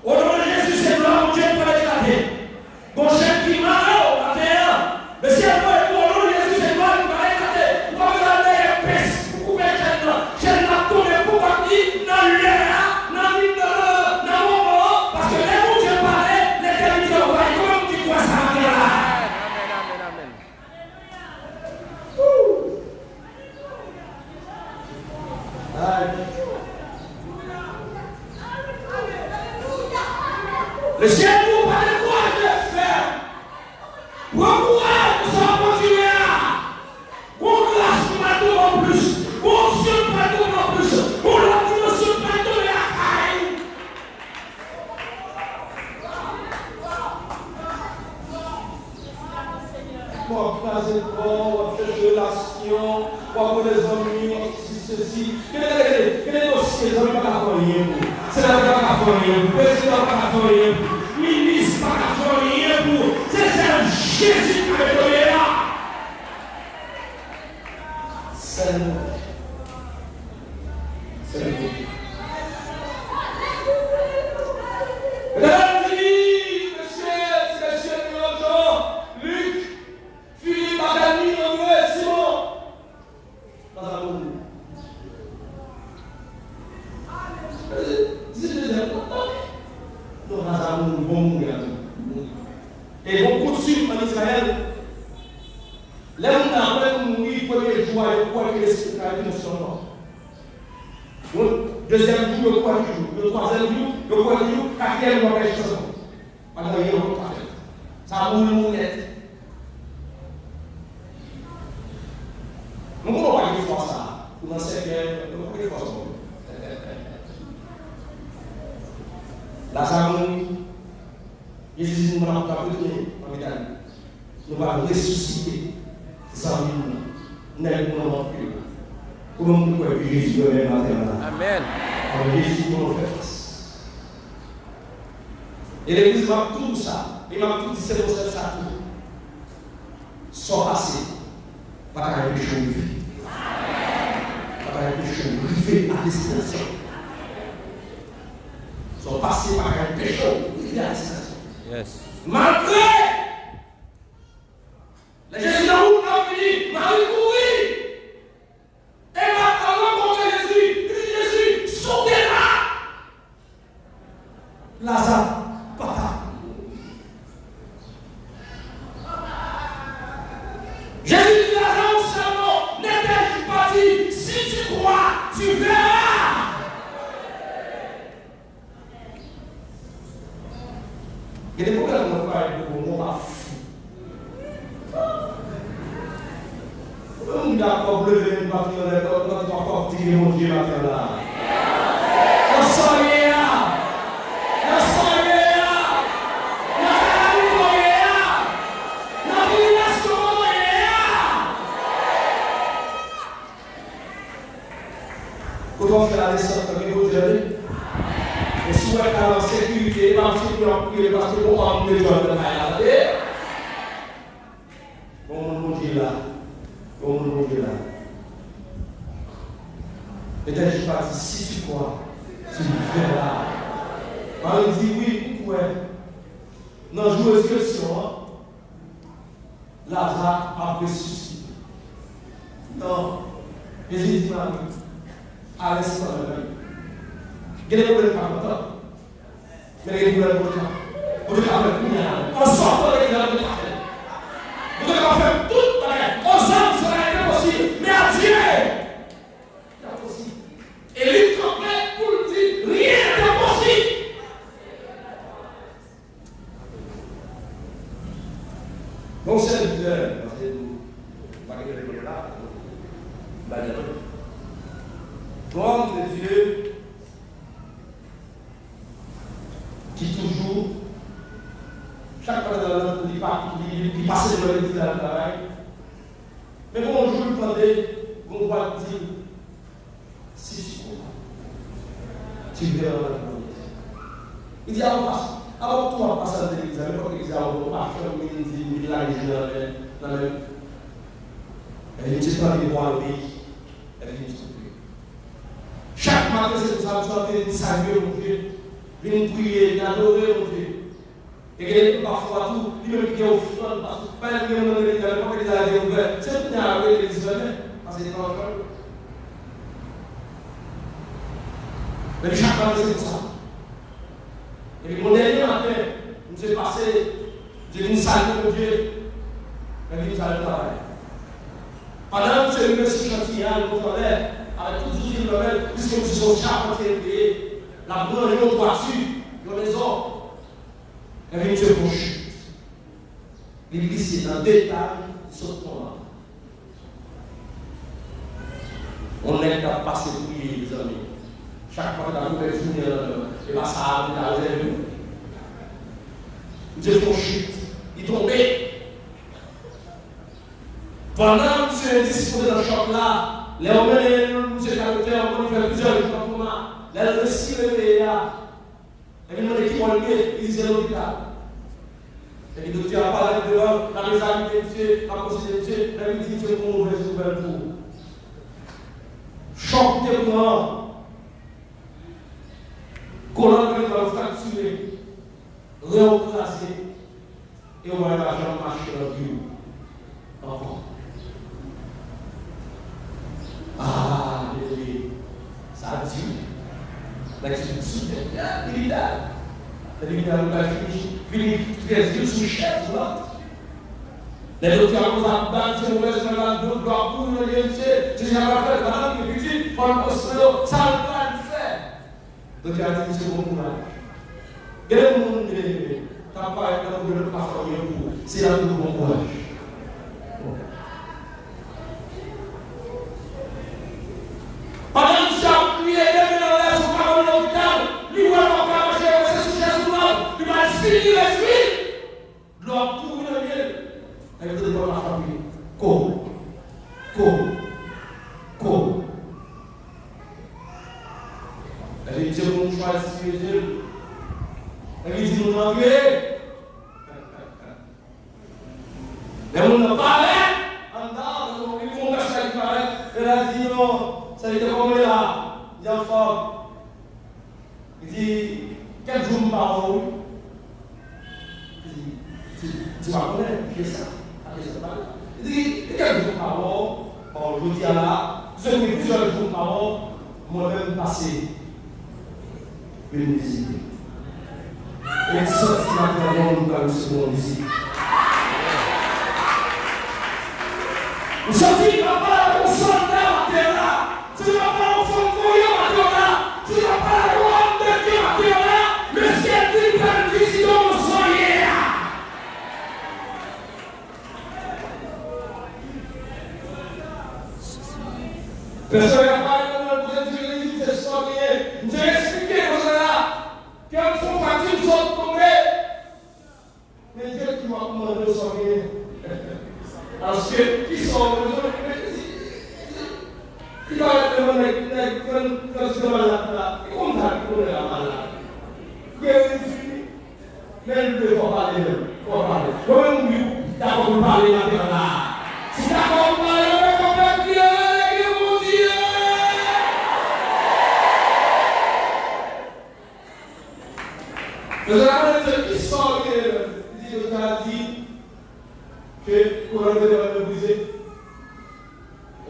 o non de Jezi, se glwa Bondye pou kalite. Gon chèn ki mare w maten an, Mesye, mwen, o non de Jezi, se glwa li pale, gade, ou pa bezwen al dèyè pens pou koupe chèn nan. Chèn nan ap tonbe pou kont li nan lè a, nan minit nan, nan, nan moman an, paske lè Bondye pale, letènite anvayi. Konbyen moun ki kwè sa maten an la? Amèn, amèn, amèn. Woo! Ay. Lesyèl di w pa dekouraje, frè. Pran kouraj pou sa w ap kontinye a. Gon gras ki pral tonbe anplis. Gon onksyon ki pral tonbe anplis. Gon lòt dimansyon ki pral tonbe lakay ou. W ap kraze kò, w ap chèche relasyon, w ap rele zanmi, w ap di sesi. Gade, gade, gade, gade dosye, zanmi pa ka fè anyen pou ou. Senatè pa ka fè anyen pou ou. Prezidan pa ka fè anyen pou ou. Minis pa ka fè anyen pou ou. Se sèl Jezi ki ka netwaye a. Sèl Bondye. Sèl Bondye. Medam, di, mesye, ti mesye, Leon, Jean, Luc, Philippe, Magali, André, Simon. Laza mouri. Di dezyèm, non, Laza mouri, bon, mouri a tou. E gon koutim ann Izrayèl, lè moun nan apre moun mouri, premye jou a, yo kwè ke lespri a rete nan sou kò. Bon, dezyèm jou, yo kwè toujou. Yo twazyèm jou, yo kwè toujou. Katriyèm jou, yo fè chans ankò. Pa gen anyen ankò k ka fèt. Sa mouri, mouri nèt. Nou konnen w pa gen fwa sa. Ou nan sèkèy, ou pa gen fwa sa. Laza mouri. Jezi di nou, n ap retounen an Betani. Nou pral resisite zanmi nou nan. Nèg nou nan anpil. Kòman moun kwè ke Jezi renmen maten an la? Amèn. Kòman Jezi pou nou fè fas? E legliz, m ap tou di sa, e m ap tou di se konsèy sa tou. Sa w pase pa ka anpeche w rive. Pa ka anpeche w rive a destinasyon. Sa w pase pa ka anpeche w rive a destinasyon. Yes. Malgre lè Jezi nan wout l ap vini, Mari kouri. E Mat al rankontre Jezi, li di Jezi, si w te la, Laza pa t ap mouri. Jezi di Laza yon sèl mo, Nètèj pa di, si tu crois, tu verras. Gen de pwoblèm mwen pa regle pou mwen pa fou. Mwen dakò pou leve men m maten an lè, lè, lè twa fwa pou di ke Bondye maten an la. Nan sa w ye a. Nan sa w ye a. Nan kalabit w ye a. Nan tribilasyon w ye a. Kote w ap fè la desant, tanke Bondye tande. E si w wè kay la an sekirite, e pa paske moun ap priye, paske bon òm de Dye nan kay la, tande. Bon moun Bondye la. Bon moun Bondye la. Letènèl pa di, si tu crois, tu verras. Mari di, wi, m kwè. Nan jou Rezirèksyon an, Laza ap resisite. Non, Jezi di Mari, alèz kanmenm. Gen de pwoblèm k ap antann. Men gen pwoblèm Bondye ka, Bondye ka fè kounye a la. An sòtan de la, Bondye ka fè. Bondye ka fè tout bagay. Ozan, se bagay enposib. Men a Dye, li posib. E li kanpe pou l di, rien n'est impossible. Donk, sèvitè, paske nou pa gen lè la, nou ba lè. Lòm de Dye ki toujou, chak maten nan li pa, li, li, li pase devan legliz la, li travay. Men gon jou, li tande gon vwa ki di l, si tu crois, tu verras la gloire de Dieu. Li di, avan w pase, avan w tou ap pase nan legliz la, nenpòt legliz la, ou pa janm vin di, vin lage je nan men, nan men. Epi misye tande vwa l, wi. Epi misye priye. Chak maten, se konsa, misye ap vin salye Bondye, vin priye, vin adore Bondye. E gen pafwa tou, li menm ki gen ofrann, paske pa yon gen moun nan legliz la, nenpòt legliz la gen ouvè. Se kounye a l ap rele legliz fèmen, paske li pa ofrann. Men li chak maten se konsa. Epi yon dènye maten, misye pase, misye vin salye Bondye, epi misye al travay. Pandan misye rive sou chantye a, li kontan lè, avèk tout zouti l nan men l, piske misye se yon chapantye l te ye, l ap ranje yon twati, yon mezon. Epi misye fè yon chit. Li glise nan de etaj, li sot tonbe. Yon nèg k ap pase priye, mezanmi. Chak maten, l ap ouvè jounen an nan men. E pa sa a, li ta rele. Misye fè yon chit. Li tonbe. Pandan misye endispoze nan chòk la, lè yo mennen l, misye ka fè, yo konn fè plizyè jou nan koma. Lè l resi reveye a, epi mande ki bò l ye, li di se lopital. Epi doktè a parèt devan, l ap egzamine misye, l ap konsidere misye, epi li di misye gon movèz nouvèl pou ou. Chòk ou te pran an, kolòn vertebral ou fraktire, ren w kraze, e ou pa janm mache nan vi w ankò. Ah, bebe, sa di wi. Nèg sou, sou tèt la, li la. Epi li al fini, fini trèz jou sou chèz la. Lè doktè a koz ap bat, se movèz fè la, dlo, dlo ap kouri nan je misye, se sa l ap fè, madanm ki pitit, fò l pran swen yo, sa l pral fè? Doktè a di misye bon kouraj. Gen de moun, byeneme, k ap parèt nan pwoblèm nan fanmi an pou ou. Se la pou bon kouraj. Pandan misye ap kriye, leve nan lè sou kawon lopital, li wè l pa ka mache, se sou chèz roulant, li pral fini rejwi. Dlo ap kouri nan je l. Epi tande pòt la frape. Ko. Ko. Ko. Epi misye pou chwazi je l. Epi di moun antre. Lè moun nan parèt anndan, li gon gras la ki parèt. Lè l di non, sèvitè, kòman w ye la? Li di anfòm. Li di, kèk jou m pa wè w wi. Li di, li di, li di, m pa konnen kiyès sa, a kiyès sa pale. Li di, gen kèk jou m pa wè w, bon, jodi a la, se gen plizyè jou m pa wè w, mwen menm m pase vin vizite. E m santi m ap nan yon moun k ap resevwa yon vizit. M santi m ap pale avèk yon sòlda maten an la. Se pa pale yon fanm voye maten an la. Se pa pale yon òm de Dye maten an la. Men syèl di l pral vizite w nan sa w ye a. Pèsonèl la pale nan non de Dye, li di, se sa w genyen. M te eksplike konsa la. Kè m fè yon fwa di m sot tonbe. Men Dye ki w ap mande w sa w genyen. Paske, kisa w bezwen? Men, li, li, li parèt devan nèg, nèg, nèg, nèg ki te malad la. Li konn sa, li konn nèg la malad. Geri fini. Men li vle fò pale menm. Fò pale. Mwen menm, wi, dakò pou l pale maten an la. Si dakò pou pale, mwen konn fè kriye, rele Bondye. Mezanmi, mwen di, kisa w ye menm? Li di, Yo ta di ke kolòn vètebral mwen brize,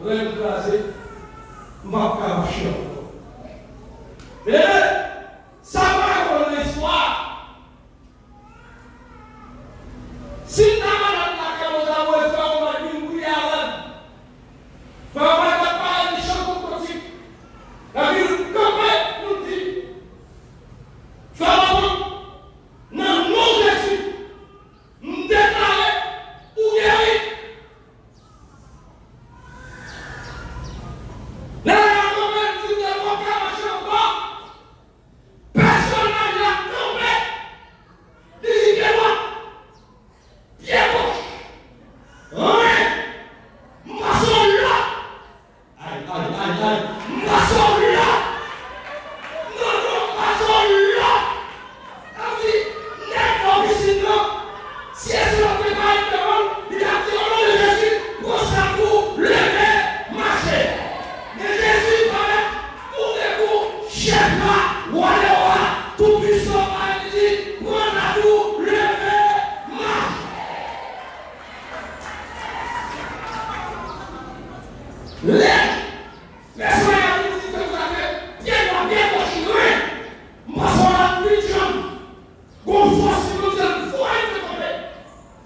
ren m kraze, m p ap ka mache ankò. Men, sa pa yon lespwa. Si n ta malad lakay mwen, ta voye frè Omar vin priye avè m. Frè Omar t ap pale, li chante yon kantik. Epi l kanpe, pou l di, Frè Omar, nan non Jezi, m deklare ou geri. Lè l kanpe, l di, Frè Omar, w ap ka mache ankò. Pèsonaj la kanpe, li di, pye dwat, pye goch, ren, m pase yon lòd. Ay, ay, ay, ay, m pase yon lòd. Non, non, m pase yon lòd. Sa vle di, nèg bò pisin nan, si Espirityalite pa ret devan l, li t ap di, o non de Jezi, pran sa pou leve, mache. Men Jezi parèt toudenkou, chèf la, wa dè wa, toupisan parèt, li di, pran sa pou leve, mache. Lè Lè solèy la vin, li di, fè konsa, fè pye dwat, pye goch, ren. M pase w la, vin janm. Gon fòs ki Bondye voye te kanpe.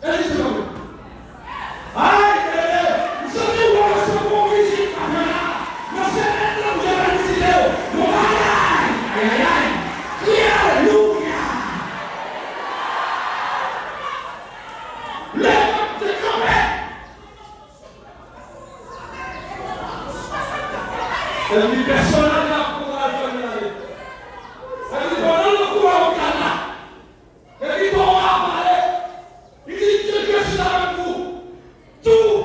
E li te kanpe. Ay, e, e, m santi w wè se bon vizit maten an. Nan semèn nan, Bondye pral vizite w. Yon bagay. Ay, ay, ay. Kriye alelouya. Lè m te kanpe. Epi pèsonaj la ap konn al fè l ale. Epi pandan l nan koulwa lopital la, epi doktè a pale, li di, Dieu, je suis avec vous tous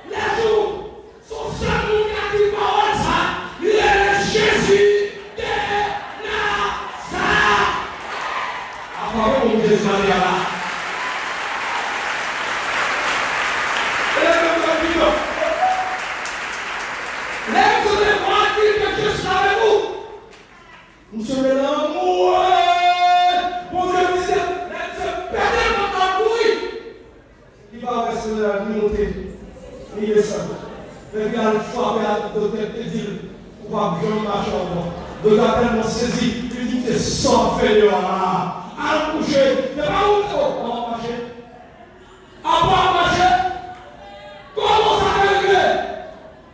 les jours. Se yon sèl moun ki ka di pawòl sa, li rele Jezi de Nazarèt. Aplodi pou Jezi Maria la. E lè m sot devan, lè m sot devan, di ke Jezi avèk ou. Misye te nan mwen. Bondye misye, lè misye pete pòt la kouri. Li pa wè solèy la ni monte, ni desann. Epi al frape a doktè te di l, ou p ap janm mache ankò. Doktè a tèlman sezi, li di, misye, sa w ap fè deyò a la? Al kouche. Se pa ou, oh, w ap mache. Apa w ap mache? Kòman sa te rive?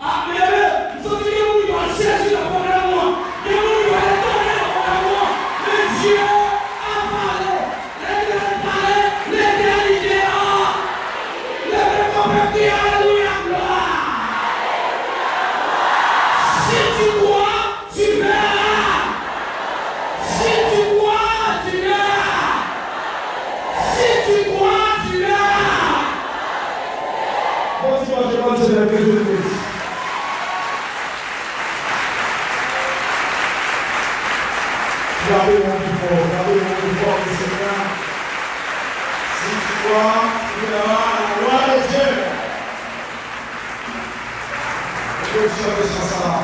A, men, men, m santi gen moun ki pral sezi nan pwogram nan. Gen moun ki pral etone nan pwogram nan. Men Dye ap pale. Lè Dye pale, letènite an. Leve kanpe, kriye alelouya, glwa. Si tu crois, tu verras. Si tu crois, tu verras. Si tu crois, tu verras. Bon dimanche, bonne semaine, que Dieu vous bénisse. Frape yon pi fò, frape yon pi fò, mesye. Si tu crois, tu verras la gloire de Dieu. Mwen chante chan sa a.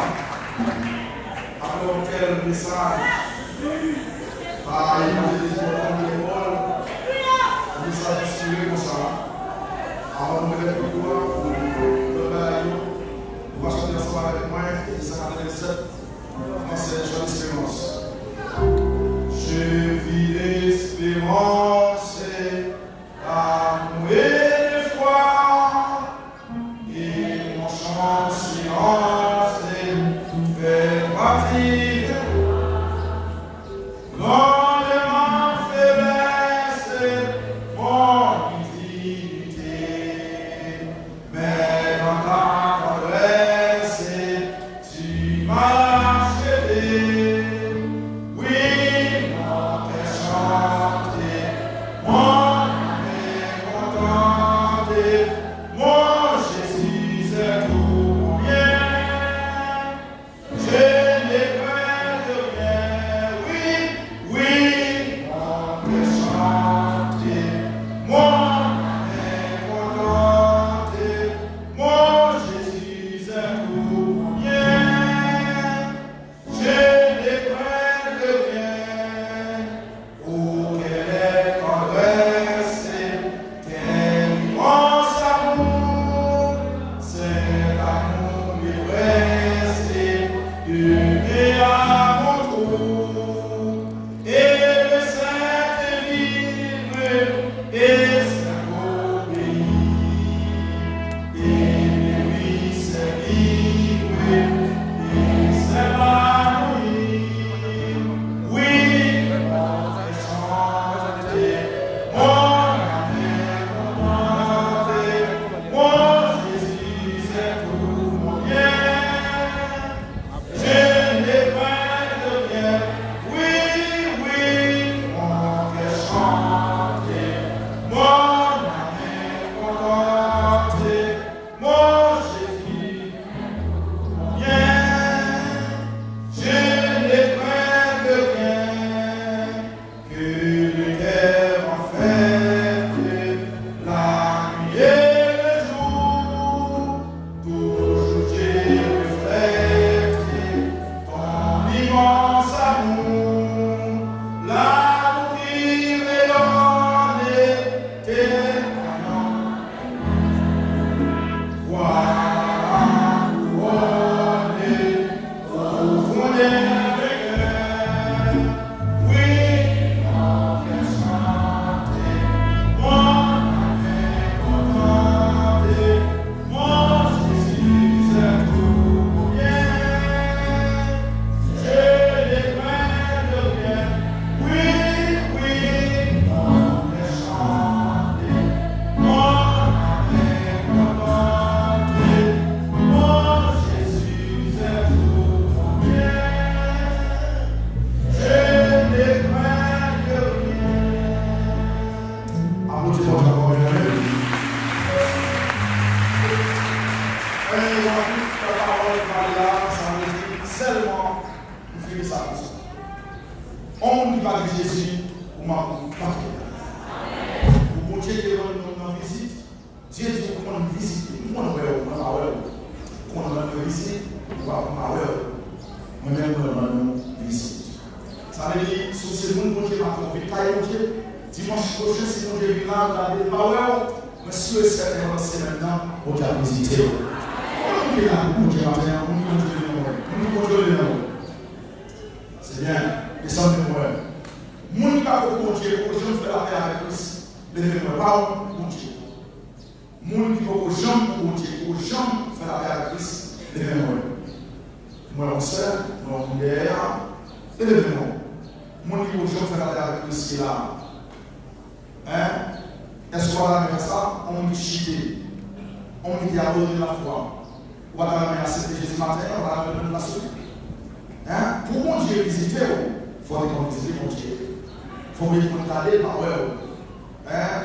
Apre yon bèl mesaj pa evanjelis Mòtèl Lepòl, yon mesaj enspire konsa. Avan nou mete pou nou lòt bagay yo, nou va chante ansanm avèk mwen, Isa katrevennsèt, an fransè, Jean Espérance. Je vis l'espérance d'amour et de foi, et mon chant silence fait partie de Moun pa gen Jezi, ou manke yon pakèt bagay. Pou Bondye te rann nonm nan vizit, Dye di, ou konn vizite m, m konn wè w, mwen pa wè w. Ou konn rann mwen vizit, ou pa, m pa wè w. Mwen menm, mwen rann ou vizit. Sa vle di, si w se moun Bondye, maten w vin kay Bondye, dimanch pwochen, si Bondye vin la, ou gade, l pa wè w, men si w resèten pandan semèn nan, Bondye ap vizite w. Konbyen moun ki la pou Bondye maten an? Moun ki Bondye vle wè? Moun ki Bondye vle wè? Se byen, desann pou mwen. Moun ki pa pou Bondye, poko janm fè lapè avèk Kris, leve mwen, pa ou pou Bondye. Moun ki poko janm pou Bondye, poko janm fè lapè avèk Kris, leve mwen. Mwen yon sè, mwen yon moun dèyè a, leve mwen. Moun ki poko janm fè lapè avèk Kris ki la. Hein? Èske w pa ta renmen fè sa? Yon moun ki chite, yon moun ki te abandone lafwa, ou pa ta renmen aksepte Jezi maten an, ou pa ta renmen pran plas li? Hein? Pou Bondye vizite w, fò w te konn vizite Bondye. Fò w te konn gade l pa wè w. Hein?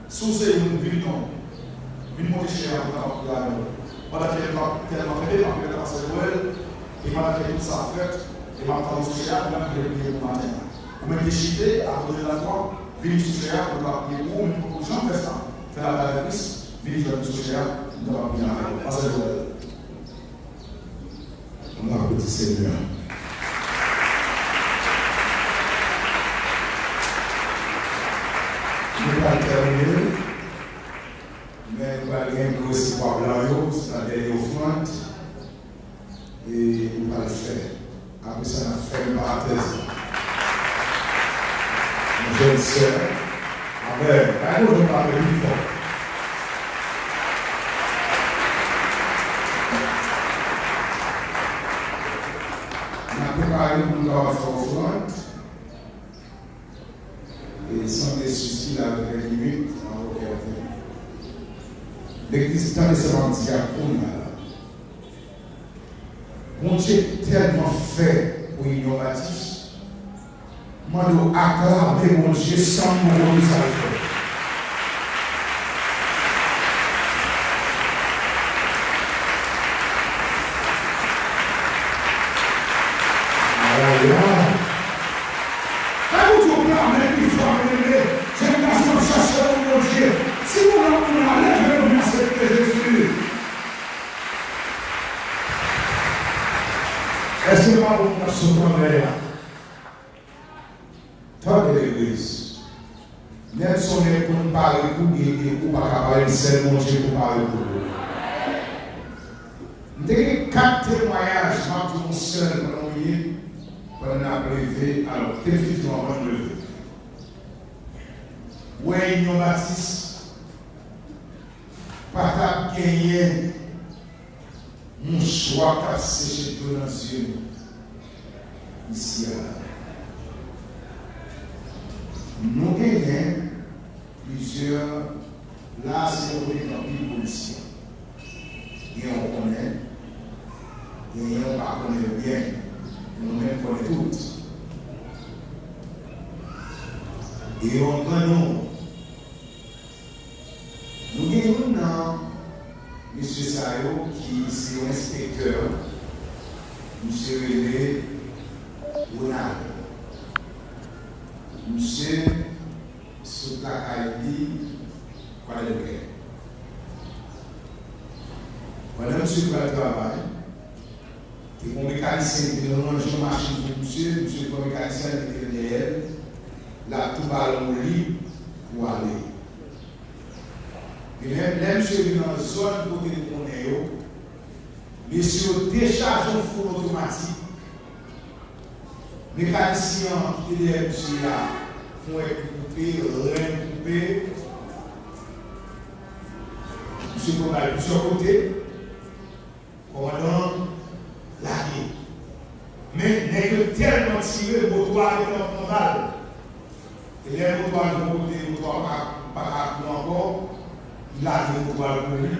Si w se youn, vin non. Vin monte chè a pou n kapab priye avè w. Pandan ke m ap tèlman kenbe, m ap priye avè Pastè Joel, e pandan ke tout sa ap fèt, e m ap tann sou chè a pou mwen priye pou maten an. Ou menm ki chite, abandone lafwa, vin sou chè a pou n kapab priye pou ou, menm pou ou janm fè sa. Fè lapè avèk Kris, vin jwenn sou chè a, nou kapab priye avè w. Pastè Joel. Ann aplodi Senyè a. Nou pral tèmine, men nou pral gen pou resevwa blan yo, se nan dènye ofrann, e nou pral fè. Apre sa, n ap fèmen parantèz la. Yon jèn sè. Amèn. Bay Bondye yon klape pi fò. N ap prepare nou pou nou kapab fè ofrann. E sanble Sisi la avèk limit an okè. Legliz, tande sa m ap di a kounye a la. Bondye tèlman fè pou Inyon Batis, m mande w aklame Bondye san m poko di sa l fè. Alelouya! Fè Bondye yon aklame pi fò, byeneme. Jèn gason ap chache yon Bondye. Si ou la pou n ale, jèn fi aksepte Jezi. Èske pa bon k ap sot anlè a? Tande legliz. Menm si w nèg konn pare pou li, ou pa ka pare, sèl Bondye pou pare pou ou. M te gen kat temwayaj, m ap di w yon sèl pandan yon minit, pandan n ap leve, alò, definitivman, anvan n leve. Wè, Inyon Batis pa t ap genyen mouchwa k ap seche dlo nan zye nou isi a la. Nou genyen plizyè, la se yon kote k gen anpil polisye. Gen yon konnen, genyen yon pa konnen yo byen, nou menm konnen tout. E yon grann nonm Nou gen youn nan mesye sa yo ki se yon enspektè, misye rele Ronald. Misye sot lakay li Kwadèboukè. Pandan misye pral travay, te gen yon mekanisyen ki te ranje yon machin pou misye, misye pran mekanisyen an, li mete l dèyè l, l ap tou ba l yon li pou ale. Epi lè, lè misye vin nan zòn kote nou konnen yo, mesye yo dechaje yon foul otomatik. Mekanisyen an ki te dèyè misye a, fon èk li koupe, ren koupe. Misye pran bal plizyè kote. Kòmandan an lage. Men, nèg yo tèlman tire, moto a gentan pran bal. E lè moto a rive yon kote, moto a pa, pa ka kouri ankò, li lage moto a l kouri.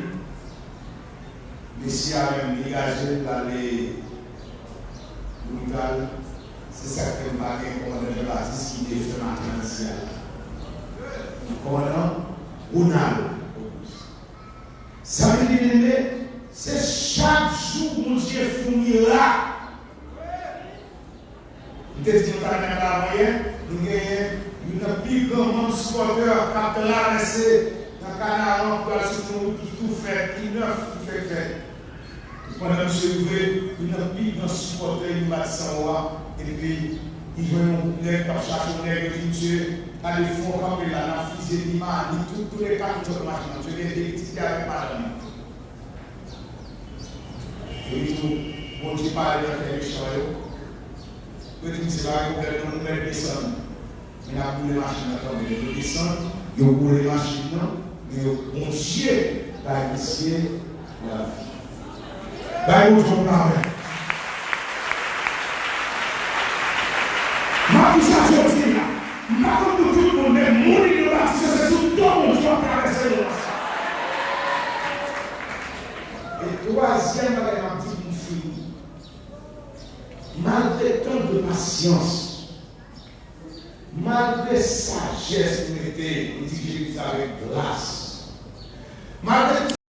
Mesye a menm, li degaje l, l ale lopital. Se sa k fè m pa gen kòmandan Jean Baptiste ki defen maten an isi a la. Kòmandan Ronald Auguste. Zanmi byeneme, se chak jou Bondye fè yon mirak. M te di nou talè nan avan yè, Pi gran manm sipòtè k ap travèse nan Kanaran pou al sou yon wout ki tou fèt, ki nèf, ki fèk fèt. Pandan misye rive, youn nan pi gran sipòtè Inivadsan yo a, epi li jwenn yon gwoup nèg k ap chache yon nèg, yo di misye, gade fon kanpe la, n ap fizye li, mani, tout, tout le kat sot machin nan. Misye gen de pitit li avèk madanm li. Epi tou, Bondye pale nan kè mechan yo. Yo di misye pa gen pwoblèm non, nou mèt desann. Men n ap boule machin nan kanmenm. Yo desann, yo boule machin nan, men yo, Bondye bay misye lavi. Bay Bondye yon amen. M ap di sa jodi a. M pa konn pou tout moun, men moun Inyo Batis yo, se sou do Bondye w ap travèse yo konsa. E twazyèm bagay m ap di pou m fini. Malgre tan de pasyans, malgre sajès nou mete, nou dirije legliz la avèk gras, malgre